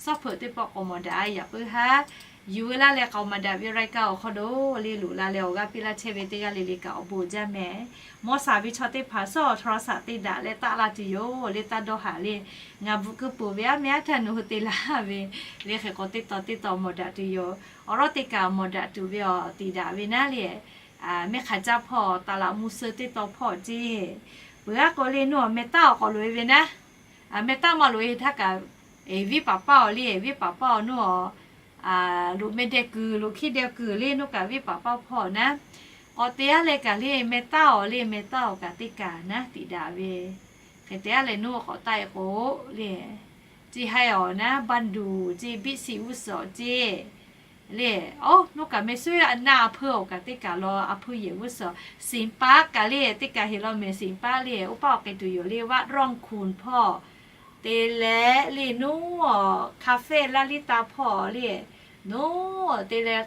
Suhˉ hpeuꞈ teˇ pawˆ k'awꞈ mawˬ daꞈ, yaꞈ puiˉ haˉ yuˬ ve laˇ leh k'aoˍ maˍ daꞈ ve รายการ awˬ hk'aw lo le loꞈ la leh awˬ g'aˇ piˇ laˇ chehˇ ve teˇ g'aˇ le le kaꞈ awˬ bon jaˇ mehˍ. Mawˇ saˍ ve chaw teˇ hpaˍ suhˉ awˬ โทรศัพท์ te daꞈ leh taˆ la tuˬ yoˬ le, taˇ dawˇ haˍ le. Ngaˬ bvuhꞈ keu peuˬ ve aˉ meh aˉ htaˇ nawˬ hui te laˇ ve le. Hk'e k'o teˇ taw teˇ taw mawˬ daꞈ tuˬ yoˬ. Awˬ lawˉ teˇ kaꞈ mawˬ daꞈ tuˬ ve awˬ tiꞈ daꞈ ve naˉ le. Mehˆ hk'aˬ caˇ hpawˇ taˍ laꞈ mvuh suh teˇ taw hpawˇ ceˇ. Peuˬ aˉ k'o le, nawˬ awˬ meh taˇ awˬ k'awꞈ loꞈ e ve naˉ, meh taˇ maˇ loꞈ e htaˇ kaꞈ, viˉ paˍ paˇ awˬ le, viˉ paˍ paˇ awˬ nawˬ awˬ loꞈ meh deh kuiˬ, loꞈ hkiˇ deh kuiˬ le, nawˬ kaꞈ viˉ paˍ paˇ hpawˇ naˉ, k'awꞈ te aˉ leh kaꞈ le, meh taˇ awˬ le, meh taˇ awˬ kaꞈ teˇ kaꞈ naˉ tiꞈ daꞈ ve. Hk'e te aˉ leh nawˬ k'awꞈ taˆ e k'o le, ceˇ haiˉ awˬ naˉ บรรดู่ ceˇ, บิ๊กซี g'uˇ suhˍ ceˇ le. Oˇ, nawˬ kaꞈ meh suhˉ a naˆ a hpeuˇ awˬ kaꞈ teˇ kaꞈ law, a hpeuˇ yehˬ g'uˇ suhˍ, สิงห์ปาร์ค kaꞈ le teˇ kaꞈ heˍ law mehˍ. สิงห์ปาร์ค le oˇ paˆ awˬ k'ai tuˬ yoˬ le, วัดร่องขุ่น hpawˇ te leh le, nawˬ คาเฟ่ Lalitha หปอ le, nawˬ te leh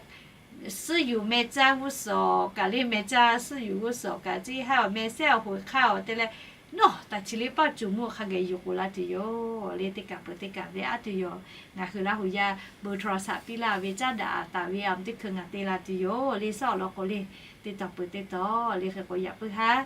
suhˉ yuˬ meh caˇ g'uˇ suhˍ kaꞈ le, meh caˇ suhˉ yuˬ g'uˇ suhˍ kaꞈ ceˇ, haiˉ awˬ meh sehˉ awˬ hoꞈ hk'aˇ awˬ te leh, nawˬ taꞈ chi le paˇ cuˬ mvuhˇ hk'a geh yuˬ k'oˍ la tuˬ yoˬ le. Teˇ kaꞈ peuˬ teˇ kaꞈ ve aˉ tuˬ yoˬ. Ngaˬ hui Laˇ huˍ yaˇ เบอร์โทรศัพท์ piˇ laˇ ve caˉ daꞈ taˍ ve a teˇ hkui ngaˬ te la tuˬ yoˬ le. Suhˉ awˬ lawn k'o le, teˇ taw peuˬ teˇ taw le. Hk'e k'o yaꞈ puiˉ haˉ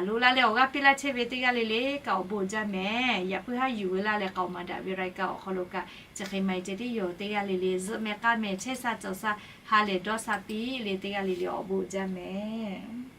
loꞈ la leh awˬ g'aˇ piˇ laˇ chehˇ ve teˇ g'aˇ le le kaꞈ awˬ bon jaˇ mehˍ. Yaꞈ puiˉ haˉ yuˬ ve laˇ leh k'aoˍ maˍ daꞈ ve รายการ awˬ hk'aw lo kaꞈ chi hk'e maˇ e ceh tiˉ yoˬ. Teˇ g'aˇ le le zuhꞈ meh k'aˇ meh chehˇ sha cawˬ sha ha lehˬ dawˇ sha piˇ le. Teˇ g'aˇ le le awˬ bon jaˇ mehˍ.